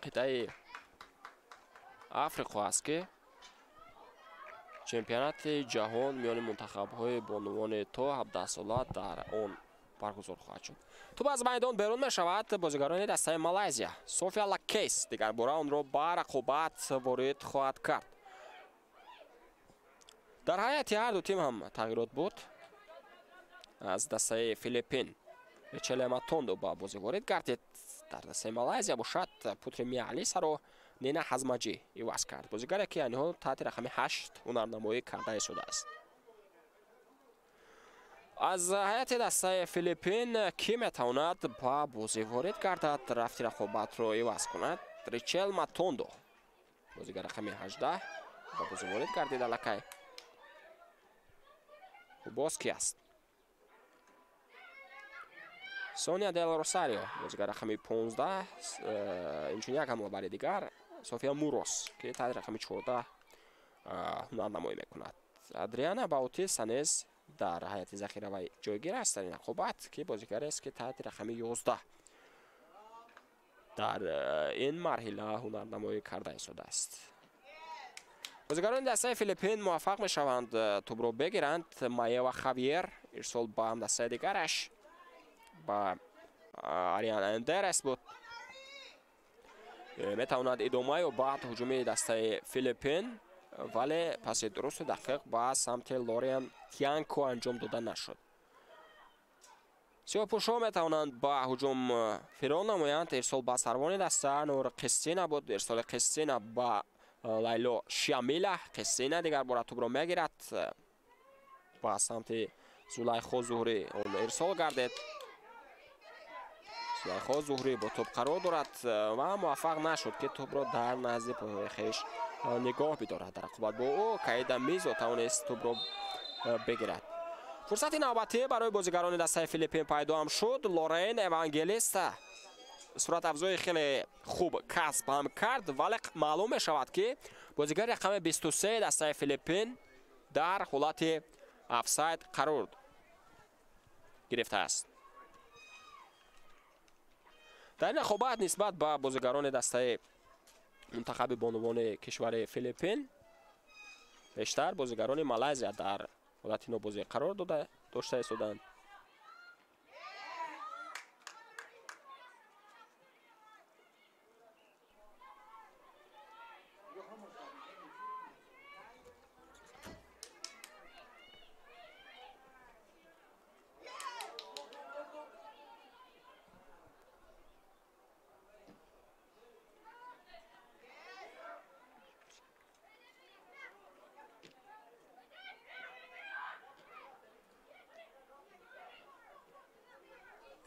қитъаи Африқо аст, ки чемпионати ҷаҳон миёни мунтахабҳои бонувони то 17 сола дар он баргузор хоҳад шуд. Тӯб аз майдон берун мешавад. Бозигарони дастаи Малайзия София Лакейс дигарбора онро ба рақобат ворид хоҳад кард. Дар ҳайати ҳар ду тим ҳам тағйирот буд. Аз дастаи Филиппин Ричеле Матондо ба бозӣ ворид гардид. Дар дастаи Малайзия бошад Путри Миалисаро Нина Ҳазмаҷӣ иваз кард, бозигаре ки айни ҳол таҳти рақами 8 ҳунарнамоӣ карда истодааст. Аз ҳайати дастаи Филиппин кӣ метавонад ба бозӣ ворид гардад, рафти рақобатро иваз кунад? Ричел Матондо, бозигар рақами 18, ба бозӣ ворид гардид аллакай. Боз ки аст? Соня Дел Росарио, бозигар рақами 15, инчунин як ҳамлабари дигар София Мурос, ки таҳти рақами 14 ҳунарнамоӣ мекунад. Адриана Баутиста низ дар ҳайати захиравӣ ҷойгир аст дар ин рақобат, ки бозигарест, ки таҳти рақами 11 дар ин марҳила ҳунарнамоӣ карда истодааст. Бозигарони дастаи Филиппин муваффақ мешаванд тӯбро бигиранд. Маева Хавьер ирсол ба ҳамдастаи дигараш ба Ариан Андерес буд. Метавонад идома ёбад ҳуҷуми дастаи Филиппин, вале паси дурусту дақиқ ба самти Лориан Тианко анҷом дода нашуд. Сиёҳпӯшҳо метавонанд ба ҳуҷум фирор намоянд. Ирсол ба сарвони даста Нур Қистина буд. Ирсоли Қистина ба Лайло Шиамила. Қистина дигар бора тӯбро мегирад, ба самти Зулайхо Зуҳрӣ он ирсол гардид. Зулайхо Зуҳрӣ бо тӯб қарор дорад ва муваффақ нашуд, ки тӯбро дар назди пойҳои хеш нигоҳ бидорад. Дар рақобат бо ӯ Каида Мизо тавонист тӯбро бигирад. Фурсати навбатӣ барои бозигарони дастаи Филиппин пайдо ҳам шуд. Лорен Евангелиста суратафзои хеле хуб касб ҳам кард, вале маълум мешавад, ки бозигари рақами 23 дастаи Филиппин дар ҳолати офсайд қарор гирифтааст. Дар ин рақобат нисбат ба бозигарони дастаи мунтахаби бонувони кишвари Филиппин бештар бозигарони Малайзия дар ҳолати нобозӣ қарор дошта истоданд.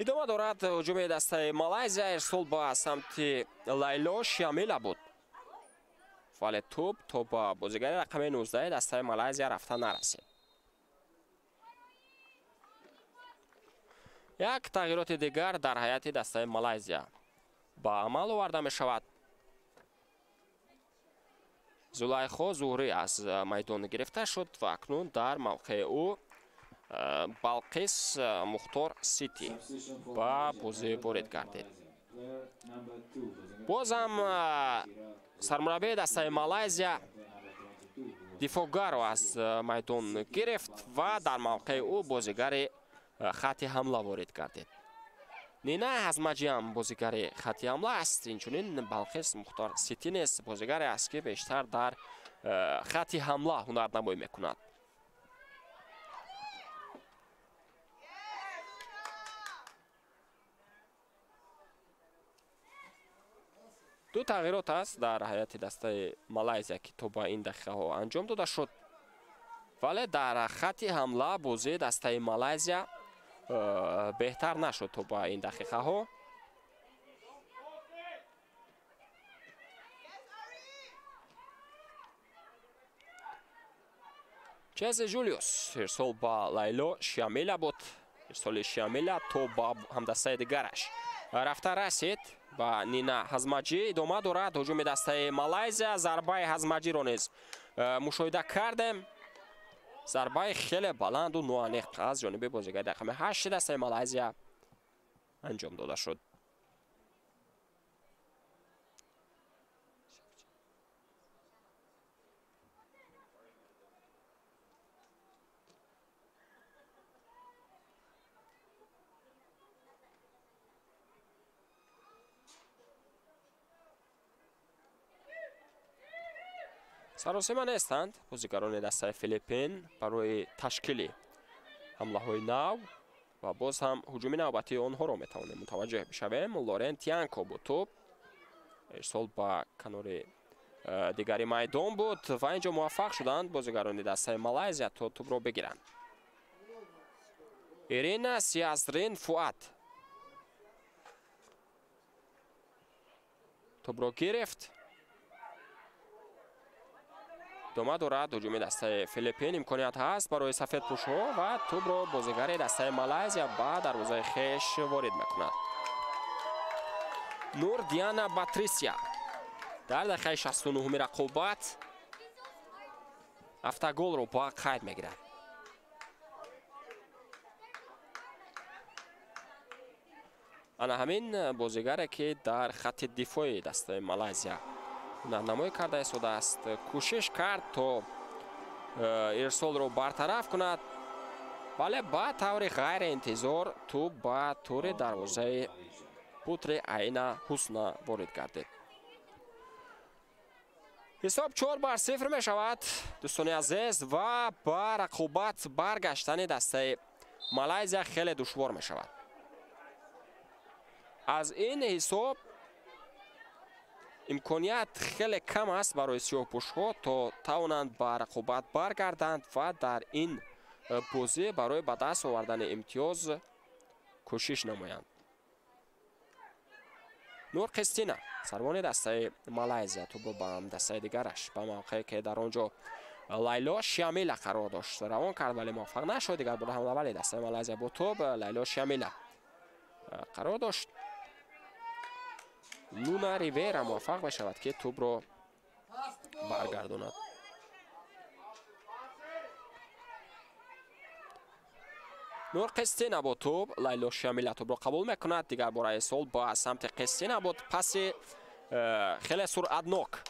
Идома дорад ҳуҷуми дастаи Малайзия. Ирсол ба самти Лайло Шиамила буд, вале тӯб то ба бозигари рақами 19 дастаи Малайзия рафта нарасид. Як тағйироти дигар дар ҳайати дастаи Малайзия ба амал оварда мешавад. Зулайхо Зуҳрӣ аз майдон гирифта шуд ва акнун дар мавқеи ӯ Балқис Мухтор Сити ба бозӣ ворид гардид. Бозам сармураббии дастаи Малайзия дифоъгаро аз майдон гирифт ва дар мавқеи ӯ бозигари хати ҳамла ворид гардид. Нина Ҳазмаҷиам бозигари хати ҳамла аст. Инчунин Балқис Мухтор Сити низ бозигаре аст, ки бештар дар хати ҳамла ҳунарнамоӣ мекунад. Ду тағйирот аст дар ҳайати дастаи Малайзия, ки то ба ин дақиқаҳо анҷом дода шуд, вале дар хати ҳамла бозии дастаи Малайзия беҳтар нашуд то ба ин дақиқаҳо. Чези Жулиус ирсол ба Лайло Шиамила буд. Ирсоли Шиамила то ба ҳамдастаи дигараш рафта расид ба Нина Ҳазмаҷӣ. Идома дорад ҳуҷуми дастаи Малайзия. Зарбаи Ҳазмаҷиро низ мушоҳида кардем. Зарбаи хеле баланду ноаниқ аз ҷониби бозигари рақами 8 дастаи Малайзия анҷом дода шуд. Саросима нестанд бозигарони дастаи Филиппин барои ташкили ҳамлаҳои нав ва боз ҳам ҳуҷуми навбатии онҳоро метавонем мутаваҷҷеҳ бишавем. Лорен Тианко буд тӯб, ирсол ба канори дигари майдон буд ва инҷо муваффақ шуданд бозигарони дастаи Малайзия то тӯбро бигиранд. Ирина Сиазрин Фуат тӯбро гирифт. Идома дорад ҳуҷуми дастаи Филиппин. Имконият ҳаст барои сафедпӯшҳо ва тӯбро бозигари дастаи Малайзия ба дарвозаи хеш ворид мекунад. Нур Диана Патрисия дар дақиқаи 69-уми рақобат автоголро ба қайд мегирад. Ана ҳамин бозигаре, ки дар хати дифои дастаи Малайзия ҳунарнамоӣ карда истодааст, кӯшиш кард то ирсолро бартараф кунад, вале ба таври ғайриинтизор тӯб ба тури дарвозаи Путри Айна Ҳусна ворид гардид. Ҳисоб 4-0 мешавад, дӯстони азиз, ва ба рақобат баргаштани дастаи Малайзия хеле душвор мешавад. Аз ин ҳисоб имконият хеле кам аст барои сиёҳпӯшҳо то тавонанд ба рақобат баргарданд ва дар ин бозӣ барои ба даст овардани имтиёз кӯшиш намоянд. Нур Қистина сарвони дастаи Малайзия тӯбро ба дастаи дигараш ба мавқее ки дар он ҷо Лайло Шиамила қарор дошт равон кард, вале муваффақ нашуд. Дигар бора ҳамлавали дастаи Малайзия бо тӯб Лайло Шиамила қарор дошт. Луна Ривера муваффақ мешавад, ки тӯбро баргардонад. Нур Қистина бо тӯб, Лайло Шамила тӯбро қабул мекунад. Дигар бора ирсол ба самти Қистина буд. Паси хеле суръатнок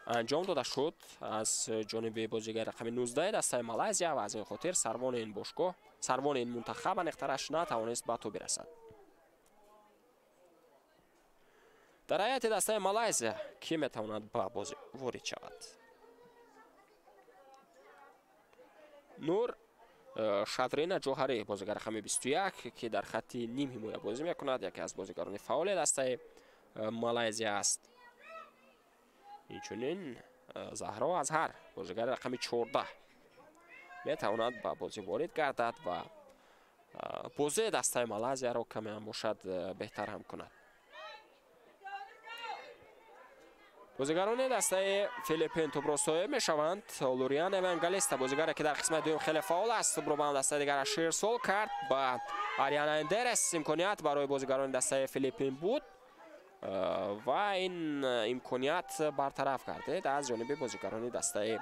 анҷом дода шуд аз ҷониби бозигари рақами 19 дастаи Малайзия ва аз ин хотир сарвони ин бошгоҳ, сарвони ин мунтахаб аниқтараш натавонист ба тӯб бирасад. Дар ҳайати дастаи Малайзия кӣ метавонад ба бозӣ ворид шавад? Нур Шадрина Ҷоҳарӣ, бозигари рақами 21, ки дар хатти ним ҳимоя бозӣ мекунад, яке аз бозигарони фаъоли дастаи Малайзия аст. Инчунин Заҳро Азҳар, бозигари рақами 14, метавонад ба бозӣ ворид гардад ва бозии дастаи Малайзияро каме ҳам бошад беҳтар ҳам кунад. Бозигарони дастаи Филиппин тӯбро соҳиб мешаванд. Лориан Евангелиста, бозигаре ки дар қисмати дуюм хеле фаъол аст, тӯбро ба дастаи дигараш ирсол кард. Ба Ариана Эндерес имконият барои бозигарони дастаи Филиппин буд ва ин имконият бартараф гардид аз ҷониби бозигарони дастаи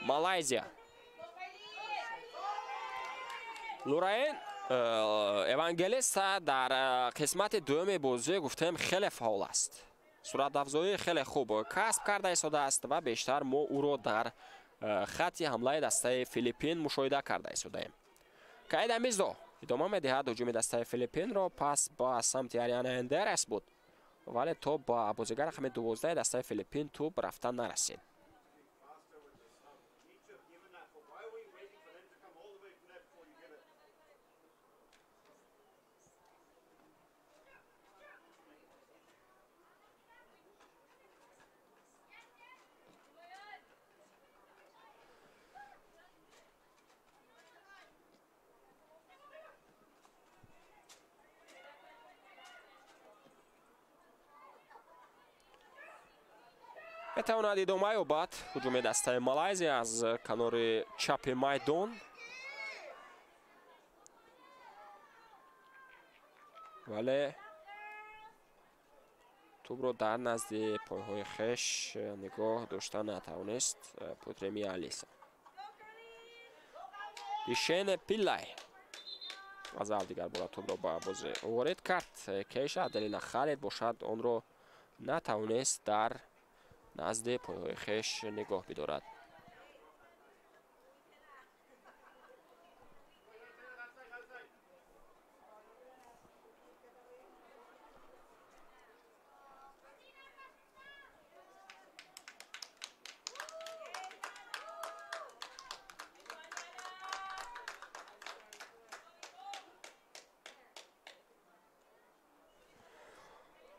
Малайзия. Лораин Евангелиста дар қисмати дуюми бозӣ гуфтем хеле фаъол аст. Суратафзоии хеле хуб касб карда истодааст ва бештар мо ӯро дар хатти ҳамлаи дастаи Филиппин мушоҳида карда истодаем. Каида Мизо идома медиҳад ҳуҷуми дастаи Филиппинро, пас ба самти Ариана Эндерес буд, вале то ба бозигар рақами 12 дастаи Филиппин тӯб рафта нарасид. Метавонад идома ёбад ҳуҷуми дастаи Малайзия аз канори чапи майдон. Вале тӯбро дар назди пойҳои хеш нигоҳ дошта натавонист Путреми Алиса. Ишене Пиллай аз ав дигар бора тӯбро ба бозӣ ворид кард. Кеша Аделина Халид бошад онро натавонист дар назди пойҳои хеш нигоҳ бидорад.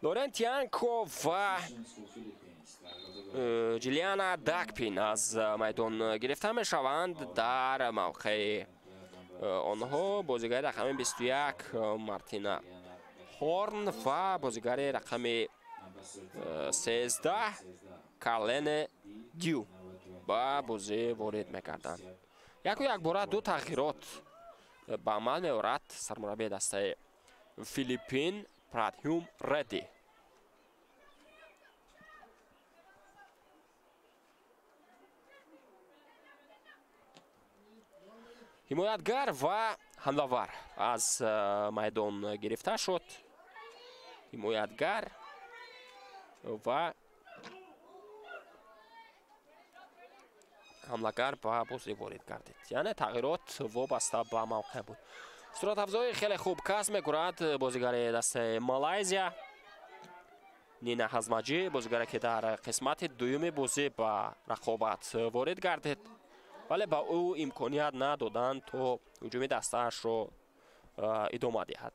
Лорен Тианко ва Ҷилиана Дакпин аз майдон гирифта мешаванд. Дар мавқеи онҳо бозигари рақами 21 Мартина Ҳорн ва бозигари рақами 13 Карлене Дю ба бозӣ ворид мекарданд. Яку якбора ду тағйирот ба амал меорад сармураббии дастаи Филиппин Пратхюм Редди. Ҳимоятгар ва ҳамлавар аз майдон гирифта шуд. Ҳимоятгар ва ҳамлагар ба бозӣ ворид гардид. Яъне тағйирот вобаста ба мавқеъ буд. Суратафзои хеле хуб касб мекунад бозигари дастаи Малайзия Нина Ҳазмаҷӣ, бозигаре ки дар қисмати дуюми бозӣ ба рақобат ворид гардид, вале ба ӯ имконият надоданд то ҳуҷуми дастаашро идома диҳад.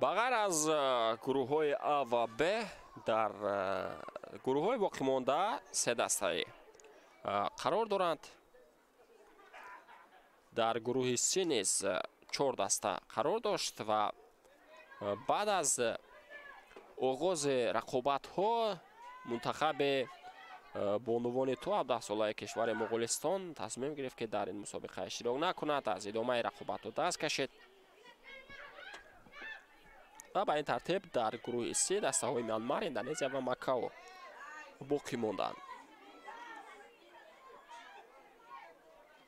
Ба ғайр аз гурӯҳҳои А ва Б, дар гурӯҳҳои боқимонда се дастаи қарор доранд. Дар гурӯҳи С низ 4 даста қарор дошт ва баъд аз оғози рақобатҳо мунтахаби бонувони то 17-солаи кишвари Моғулистон тасмим гирифт, ки дар ин мусобиқа иштирок накунад, аз идомаи рақобатҳо даст кашид. Ва ба ин тартиб дар гурӯҳи С дастаҳои Мянмар, Индонезия ва Макао боқӣ монданд.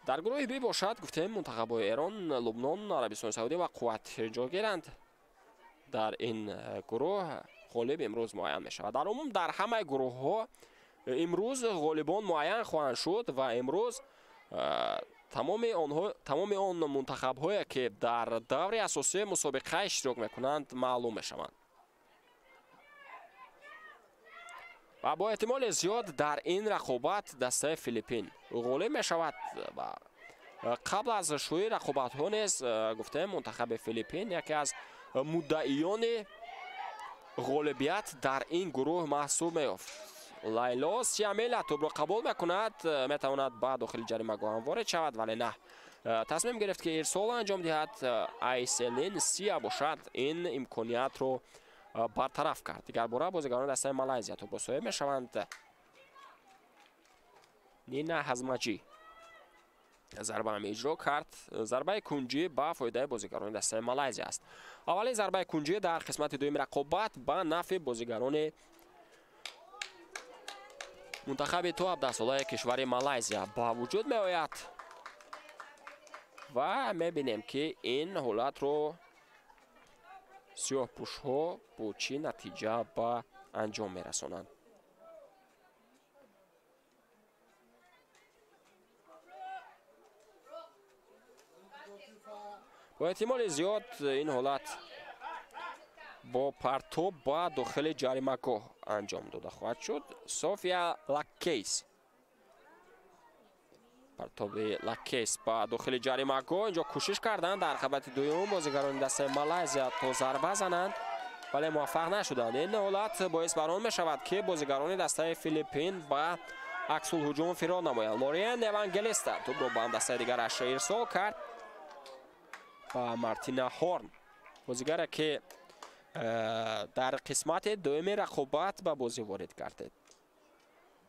Дар гурӯҳи Б бошад, гуфтем, мунтахабҳои Эрон, Лубнон, Арабистони Саудӣ ва Қувват ҷойгиранд. Дар ин гурӯҳ ғолиб имрӯз муайян мешавад. Дар умум дар ҳамаи гурӯҳҳо имрӯз ғолибон муайян хоҳанд шуд ва имрӯз тамоми он мунтахабҳое, ки дар даври асосии мусобиқа иштирок мекунанд, маълум мешаванд. Ва бо эҳтимоли зиёд дар ин рақобат дастаи Филиппин ғолиб мешавад. Ва қабл аз шурӯи рақобатҳо низ гуфтем, мунтахаби Филиппин яке аз муддаиёни ғолибият дар ин гурӯҳ маҳсуб меёфт. Лайло Сиамела тӯбро қабул мекунад, метавонад ба дохили ҷаримагоҳ ҳам ворид шавад, вале на. Тасмим гирифт, ки ирсол анҷом диҳад. Айселин Сия бошад ин имкониятро бартараф кард. Дигарбора бозигарони дастаи Малайзия тӯбро соҳиб мешаванд. Нина Ҳазмаҷӣ зарба ҳам иҷро кард. Зарбаи кунҷӣ ба фоидаи бозигарони дастаи Малайзия аст. Аввалин зарбаи кунҷӣ дар қисмати дуюми рақобат ба нафъи бозигарони мунтахаби то 17-солаи кишвари Малайзия ба вуҷуд меояд ва мебинем, ки ин ҳолатро сиёҳпӯшҳо бо чӣ натиҷа ба анҷом мерасонанд. Бо эҳтимоли зиёд ин ҳолат бо партоб ба дохили ҷаримагоҳ анҷом дода хоҳад шуд. София Лаккейс, партоби Лаккейс ба дохили ҷаримагоҳ. Инҷо кӯшиш карданд дар қабати дуюм бозигарони дастаи Малайзия то зарба зананд, вале муваффақ нашуданд. Ин ҳолат боис бар он мешавад, ки бозигарони дастаи Филиппин ба аксулҳуҷум фирор намоянд. Лориен Евангелиста тӯбро ба дастаи дигараш ирсол кард ба Мартина Ҳорн, бозигаре ки дар қисмати дуюми рақобат ба бозӣ ворид гардид.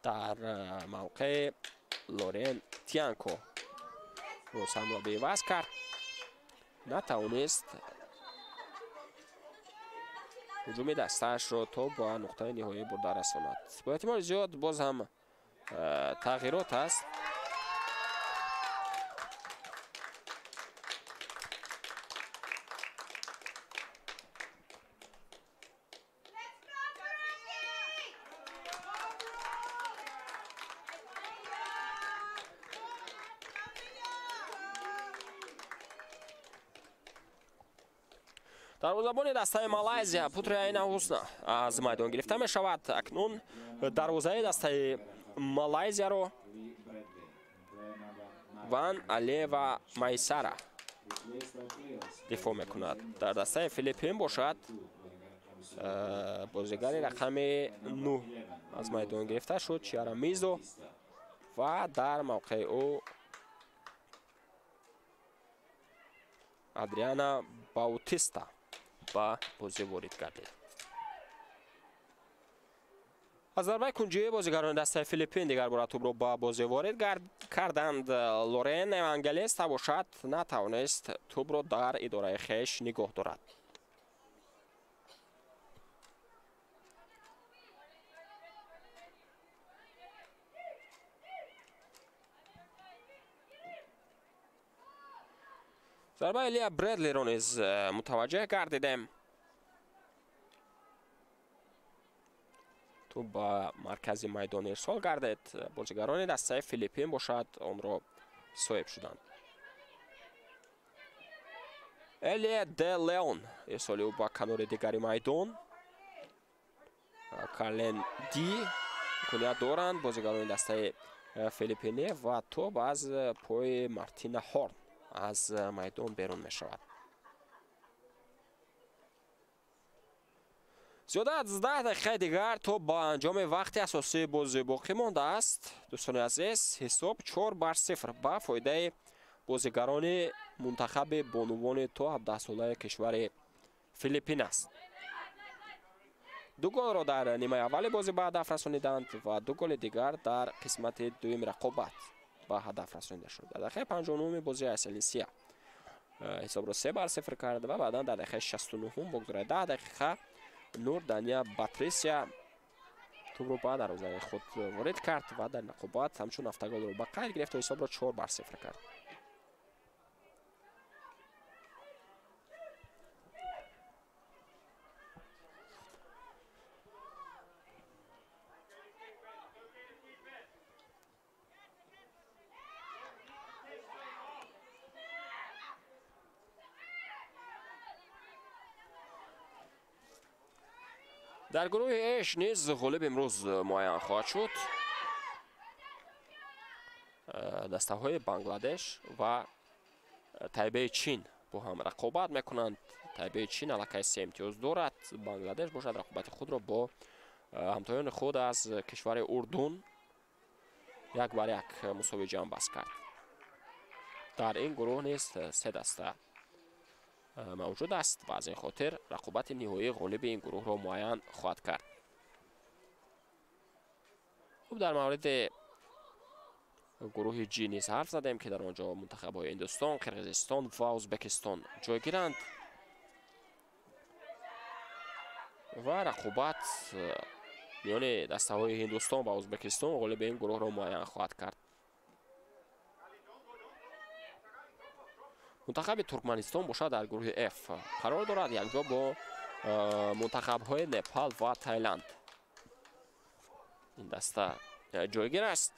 Дар мавқеи Лорен Тианко рӯсамро беваз кард, натавонист ҳуҷуми дастаашро то ба нуқтаи ниҳоӣ бурда расонад. Бо эҳтимоли зиёд боз ҳам тағйирот аст. Дарвозабони дастаи Малайзия Путри Айна Ҳусна аз майдон гирифта мешавад. Акнун дарвозаи дастаи Малайзияро Ван Алева Майсара дифоъ мекунад. Дар дастаи Филиппин бошад бозигари рақами 9 аз майдон гирифта шуд, Чиара Мизо, ва дар мавқеи ӯ Адриана Баутиста ба бозӣ ворид гардид. Аз зарбаи кунҷии бозигарони дастаи Филиппин дигарбора тӯбро ба бозӣ ворид карданд. Лорен Евангелиста бошад натавонист тӯбро дар идораи хеш нигоҳ дорад. Зарбаи Лия Бредлиро низ мутаваҷҷеҳ гардидем. Тӯб ба маркази майдон ирсол гардид. Бозигарони дастаи Филиппин бошад онро соҳиб шуданд. Элия де Леон ирсоли ӯ ба канори дигари майдон. Карлен Ди имконият доранд бозигарони дастаи Филиппинӣ ва тӯб аз пои Мартина Ҳорн аз майдон берун мешавад. Зиёда аз 10 дақиқаи дигар то ба анҷоми вақти асосии бозӣ боқӣ мондааст. Дӯстони азиз, ҳисоб 4-0 ба фоидаи бозигарони мунтахаби бонувони то 17-солаи кишвари Филиппин аст. 2 голро дар нимаи аввали бозӣ ба ҳадаф расониданд ва 2 голи дигар дар қисмати дуюми рақобат ба ҳадаф расонида шуд. Дар дақиқаи 59 бозии Айселинсия ҳисобро 3-0 кард ва баъдан дар дақиқаи 69 бо гузараи 10 дақиқа Нурдания Патрисия тӯбро ба дарвозаи худ ворид кард ва дар рақобат ҳамчун автоголро ба қайд гирифт ва ҳисобро 4-0 кард. Дар гурӯҳи Эш низ ғолиб имрӯз муайян хоҳад шуд. Дастаҳои Бангладеш ва Тайбеи Чин бо ҳам рақобат мекунанд. Тайбеи Чин аллакай 3 имтиёз дорад. Бангладеш бошад рақобати худро бо ҳамтоёни худ аз кишвари Урдун 1-1 мусовӣ ҷамъбаст кард. Дар ин гурӯҳ низ 3 даста мавҷуд аст ва аз ин хотир рақобати ниҳоии ғолиби ин гурӯҳро муайян хоҳад кард. Хуб, дар мавриди гурӯҳи Ҷи низ ҳарф задем, ки дар он ҷо мунтахабҳои Ҳиндустон, Қирғизистон ва Ӯзбекистон ҷойгиранд ва рақобат миёни дастаҳои Ҳиндустон ва Ӯзбекистон ғолиби ин гурӯҳро муайян хоҳад кард. Мунтахаби Туркманистон бошад дар гурӯҳи F қарор дорад, якҷо бо мунтахабҳои Непал ва Тайланд. Ин даста ҷойгир аст,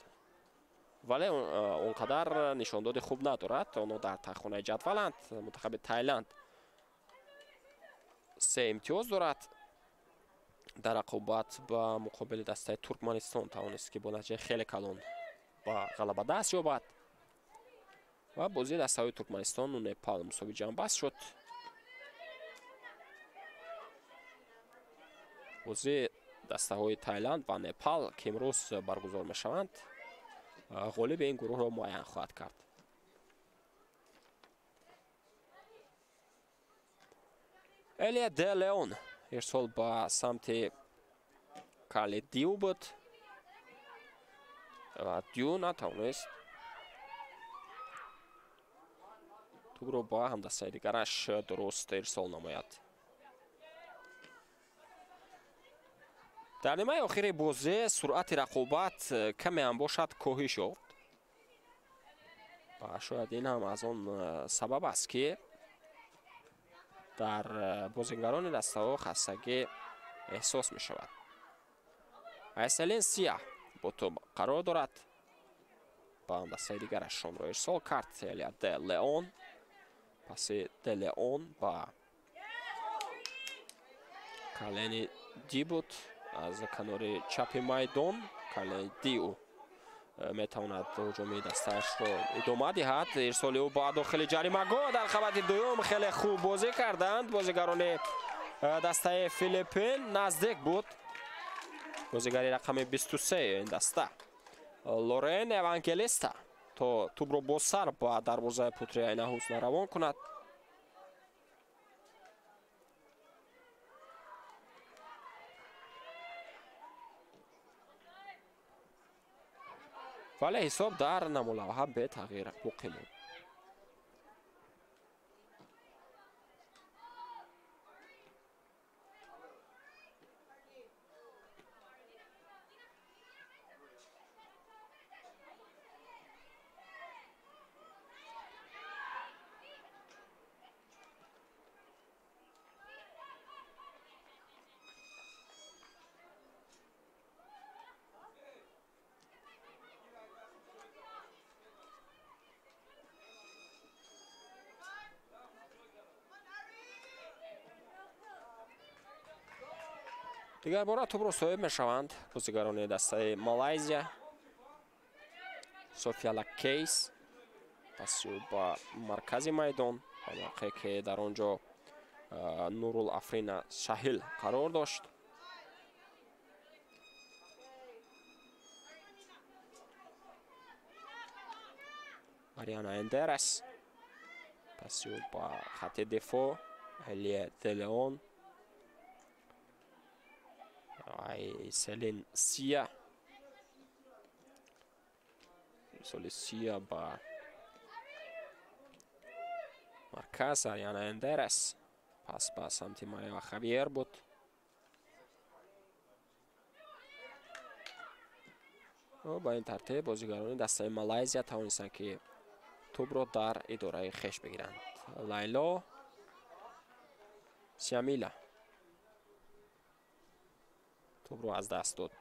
вале он қадар нишондоди хуб надорад. Онҳо дар таххонаи ҷадваланд. Мунтахаби Тайланд 3 имтиёз дорад. Дар рақобат ба муқобили дастаи Туркманистон тавонист, ки бо натиҷаи хеле калон ба ғалаба даст ёбад ва бозии дастаҳои Туркманистону Непал мусовӣ ҷамъбаст шуд. Бозии дастаҳои Тайланд ва Непал, ки имрӯз баргузор мешаванд, ғолиби ин гурӯҳро муайян хоҳад кард. Элия де Леон ирсол ба самти Кали Диу буд ва Диу натавонист тӯбро ба ҳамдастаи дигараш дуруст ирсол намояд. Дар нимаи охири бозӣ суръати рақобат каме ҳам бошад коҳиш ёфт ва шояд ин ҳам аз он сабаб аст, ки дар бозигарони дастаҳо хастагӣ эҳсос мешавад. Айселин Сия бо тӯб қарор дорад, ба ҳамдастаи дигараш шонро ирсол кард. Элия де Леон, паси де Леон ба Калени Ди буд аз канори чапи майдон. Калени Диу метавонад ҳуҷуми дастаашро идома диҳад. Ирсоли ӯ ба дохили ҷаримагоҳ дар қабати дуюм хеле хуб бозӣ карданд бозигарони дастаи Филиппин. Наздик буд бозигари рақами 23 ин даста Лорен Евангелиста то тӯбро бо сар ба дарвозаи Путри Айнаҳусна равон кунад. Вале ҳисоб дар намолавҳа бетағйир боқӣ монд. Дигар бора тӯбро соҳиб мешаванд бозигарони дастаи Малайзия. София Лакейс паси ӯ ба маркази майдон, ба мавқее ки дар он ҷо Нурул Африна Шаҳил қарор дошт. Мариана Эндерес. Паси ӯ ба хати дифоъ Элие Делеон. Селин Сия. Соли Сия ба марказ Ариана Эндерес. Пас ба самти Мариа Хавьер буд. Ба ин тартиб бозигарони дастаи Малайзия тавонистанд, ки тӯбро дар идораи хеш бигиранд. Лайло Сиамила тӯбро аз даст дод.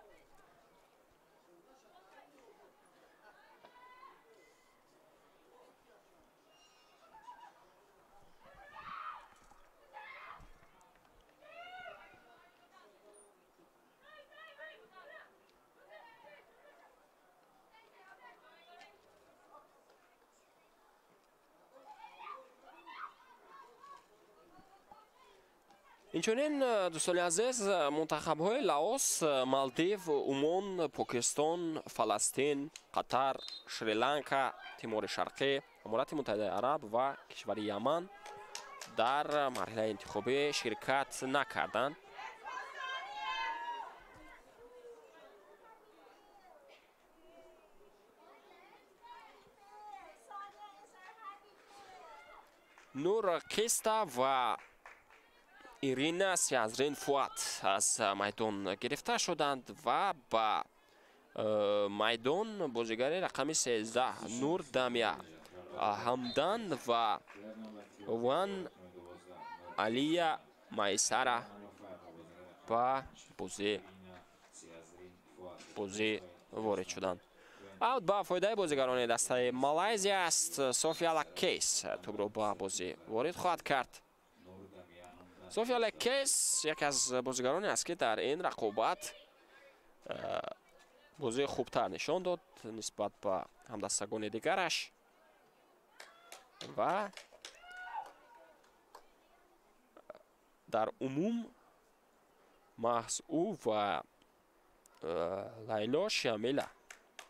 Инчунин, дӯстони азиз, мунтахабҳои Лаос, Малдив, Умон, Покистон, Фаластин, Қатар, Шри-Ланка, Тимори Шарқӣ, Аморати Муттаҳидаи Араб ва кишвари Яман дар марҳилаи интихобӣ ширкат накарданд. Нур Киста ва Ирина Сиазрин Фуат аз майдон гирифта шуданд ва ба майдон бозигари рақами 13 Нур Дамия Ҳамдан ва Ван Алия Майсара ба бозӣ ворид шуданд. Аут ба фоидаи бозигарони дастаи Малайзия аст. София Лаккейс тӯбро ба бозӣ ворид хоҳад кард. София Лекес яке аз бозигароне аст, ки дар ин рақобат бозии хубтар нишон дод нисбат ба ҳамдастагони дигараш ва дар умум маҳз ӯ ва Лайло Шиамила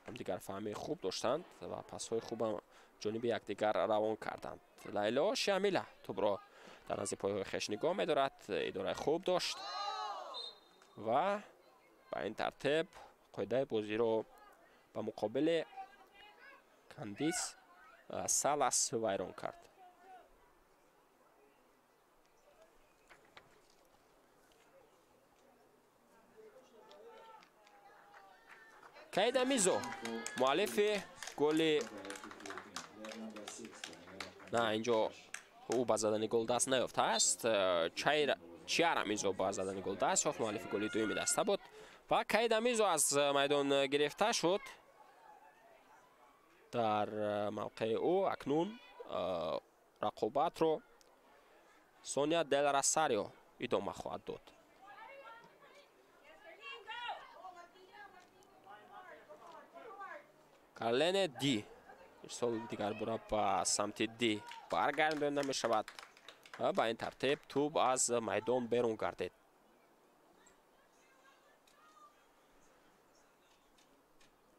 ҳамдигарфаҳмии хуб доштанд ва пасҳои хубам ҷониби якдигар равон карданд. Лайло Шиамила тӯбро дар назди пойҳои хеш нигоҳ медорад, идораи хуб дошт ва ба ин тартиб қоидаи бозиро ба муқобили Кандис Салас вайрон кард. Кайда Мизо, муаллифи голи, на, инҷо ӯ ба задани гол даст наёфтааст. Чиара Мизо ба задани гол даст ёфт, муаллифи голи дуюми даста буд ва Кайда Мизо аз майдон гирифта шуд. Дар мавқеи ӯ акнун рақобатро Соня Дел Росарио идома хоҳад дод. Карлене Ди ирсол дигар бора ба самти Ди баргардонда мешавад. Ба ин тартиб тӯб аз майдон берун гардид.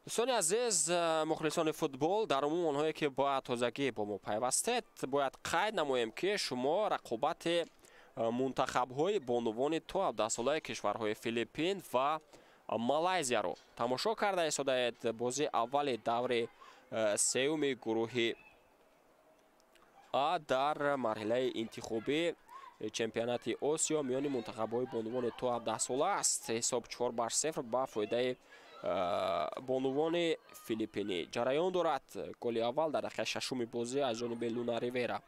Дӯстони азиз, мухлисони футбол, дар умум онҳое ки ба тозагӣ бо мо пайвастед, бояд қайд намоем, ки шумо рақобати мунтахабҳои бонувони то 17-солаи кишварҳои Филиппин ва Малайзияро тамошо карда истодаед. Бозии аввали даври сеюми гурӯҳи А дар марҳилаи интихобӣ чемпионати Осиё миёни мунтахабҳои бонувони то 17-сола аст. Ҳисоб 4-0 ба фоидаи бонувони филиппинӣ ҷараён дорад. Голи аввал дар дақиқаи шашуми бозӣ аз ҷониби Луна Ривера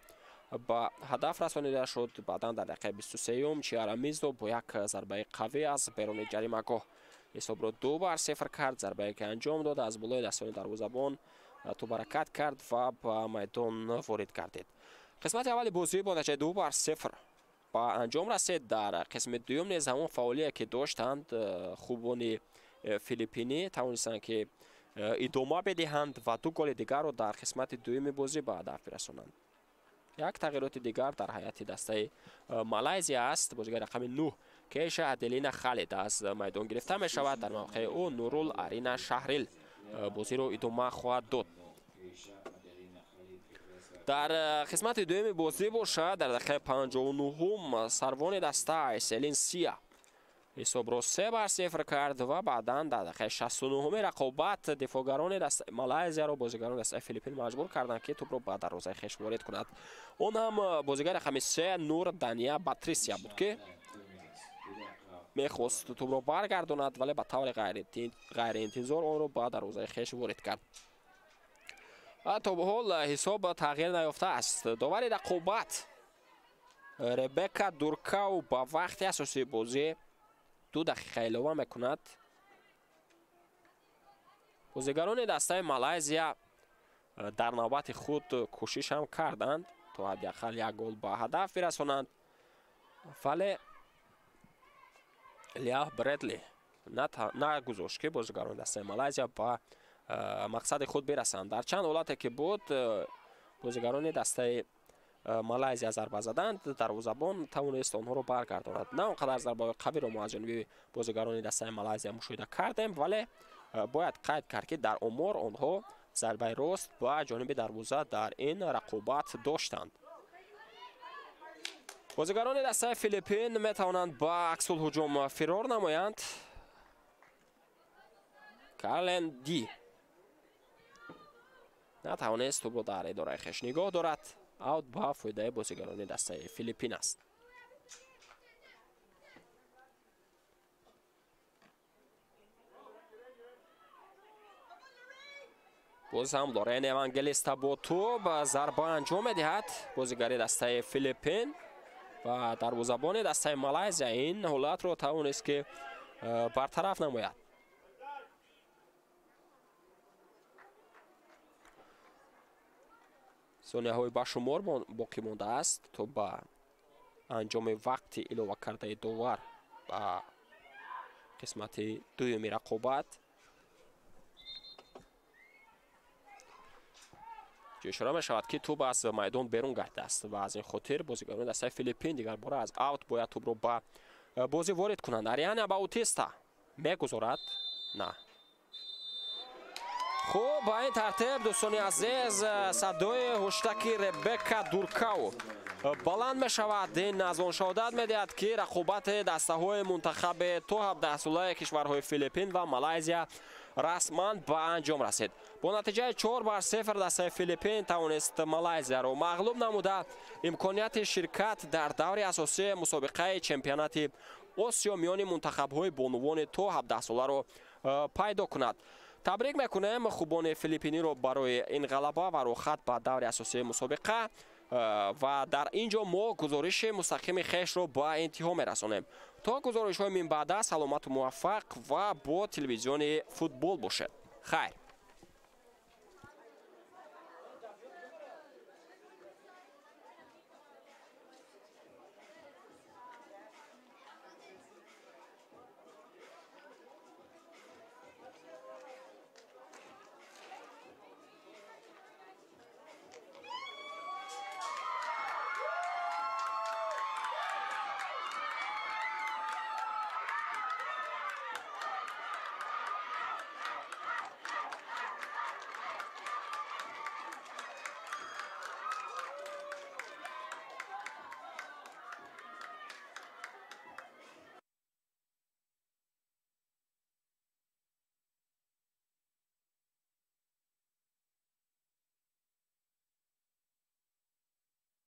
ба ҳадаф расонида шуд. Баъдан дар дақиқаи 23-юм Чиара Мизо бо як зарбаи қавӣ аз беруни ҷаримагоҳ ҳисобро 2-0 кард. Зарбае ки анҷом дод аз болои дастони дарвозабон тӯб ҳаракат кард ва ба майдон ворид гардид. Қисмати аввали бозӣ бо натиҷаи 2-0 ба анҷом расид. Дар қисми дуюм низ ҳамон фаъолие ки доштанд хубони филиппинӣ тавонистанд, ки идома бидиҳанд ва ду голи дигарро дар қисмати дуюми бозӣ ба ҳадаф бирасонанд. Як тағйироти дигар дар ҳайати дастаи Малайзия аст. Бозигари рақами 9 Кеша Аделина Халид аз майдон гирифта мешавад. Дар мавқеи ӯ Нурул Арина Шаҳрил бозиро идома хоҳад дод. Дар қисмати дуюми бозӣ бошад, дар дақиқаи 59-ум сарвони даста Селин Сия ҳисобро 3-0 кард ва баъдан дар дақиқаи 69-уми рақобат дифоъгарони дастаи Малайзияро бозигарони дастаи Филиппин маҷбур карданд, ки тӯбро ба дарвозаи хеш ворид кунад. Он ҳам бозигари рақами 3 Нур Дания Патрисия буд, ки мехост тӯбро баргардонад, вале ба таври ғайриинтизор онро ба дарвозаи хеш ворид кард. То ба ҳол ҳисоб тағйир наёфтааст. Довари рақобат Ребека Дуркау ба вақти асосии бозӣ 2 дақиқа илова мекунад. Бозигарони дастаи Малайзия дар навбати худ кӯшиш ҳам карданд, то ҳадди ақал як гол ба ҳадаф бирасонанд, вале Лиаф Бредли нагузошт, ки бозигарони дастаи Малайзия ба мақсади худ бирасанд. Дар чанд ҳолате ки буд, бозигарони дастаи Малайзия зарба заданд, дарвозабон тавонист онҳоро баргардонад. На он қадар зарбаҳои қавиро мо аз ҷониби бозигарони дастаи Малайзия мушоҳида кардем, вале бояд қайд кард, ки дар омор онҳо зарбаи рост ба ҷониби дарвоза дар ин рақобат доштанд. Бозигарони дастаи Филиппин метавонанд ба аксулҳуҷум фирор намоянд. Карлен Ди натавонист тӯбро дар идораи хеш нигоҳ дорад. Аут ба фоидаи бозигарони дастаи Филиппин аст. Боз ҳам Лорен Евангелиста бо тӯб зарба анҷом медиҳад бозигари дастаи Филиппин ва дарвозабони дастаи Малайзия ин ҳолатро тавонист, ки бартараф намояд. Сонияҳои башумор боқӣ мондааст то ба анҷоми вақти илова кардаи довар ба қисмати дуюми рақобат. Ҷо ишора мешавад, ки тӯб аз майдон берун гардааст ва аз ин хотир бозигарони дастаи Филиппин дигарбора аз аут бояд тӯбро ба бозӣ ворид кунанд. Ариана Баутиста мегузорад? На. Хуб, ба ин тартиб, дӯстони азиз, садои ҳуштаки Ребека Дуркау баланд мешавад. Ин аз он шаҳодат медиҳад, ки рақобати дастаҳои мунтахаби то 17-солаи кишварҳои Филиппин ва Малайзия расман ба анҷом расид. Бо натиҷаи 4-0 дастаи Филиппин тавонист Малайзияро мағлуб намуда имконияти ширкат дар даври асосии мусобиқаи чемпионати Осиё миёни мунтахабҳои бонувони то 17-соларо пайдо кунад. Табрик мекунем хубони филиппиниро барои ин ғалаба ва рӯхат ба даври асосии мусобиқа. Ва дар ин ҷо мо гузориши мустақими хешро ба интиҳо мерасонем. То гузоришҳои минбаъда саломату муваффақ ва бо телевизиони футбол бошед. Хайр.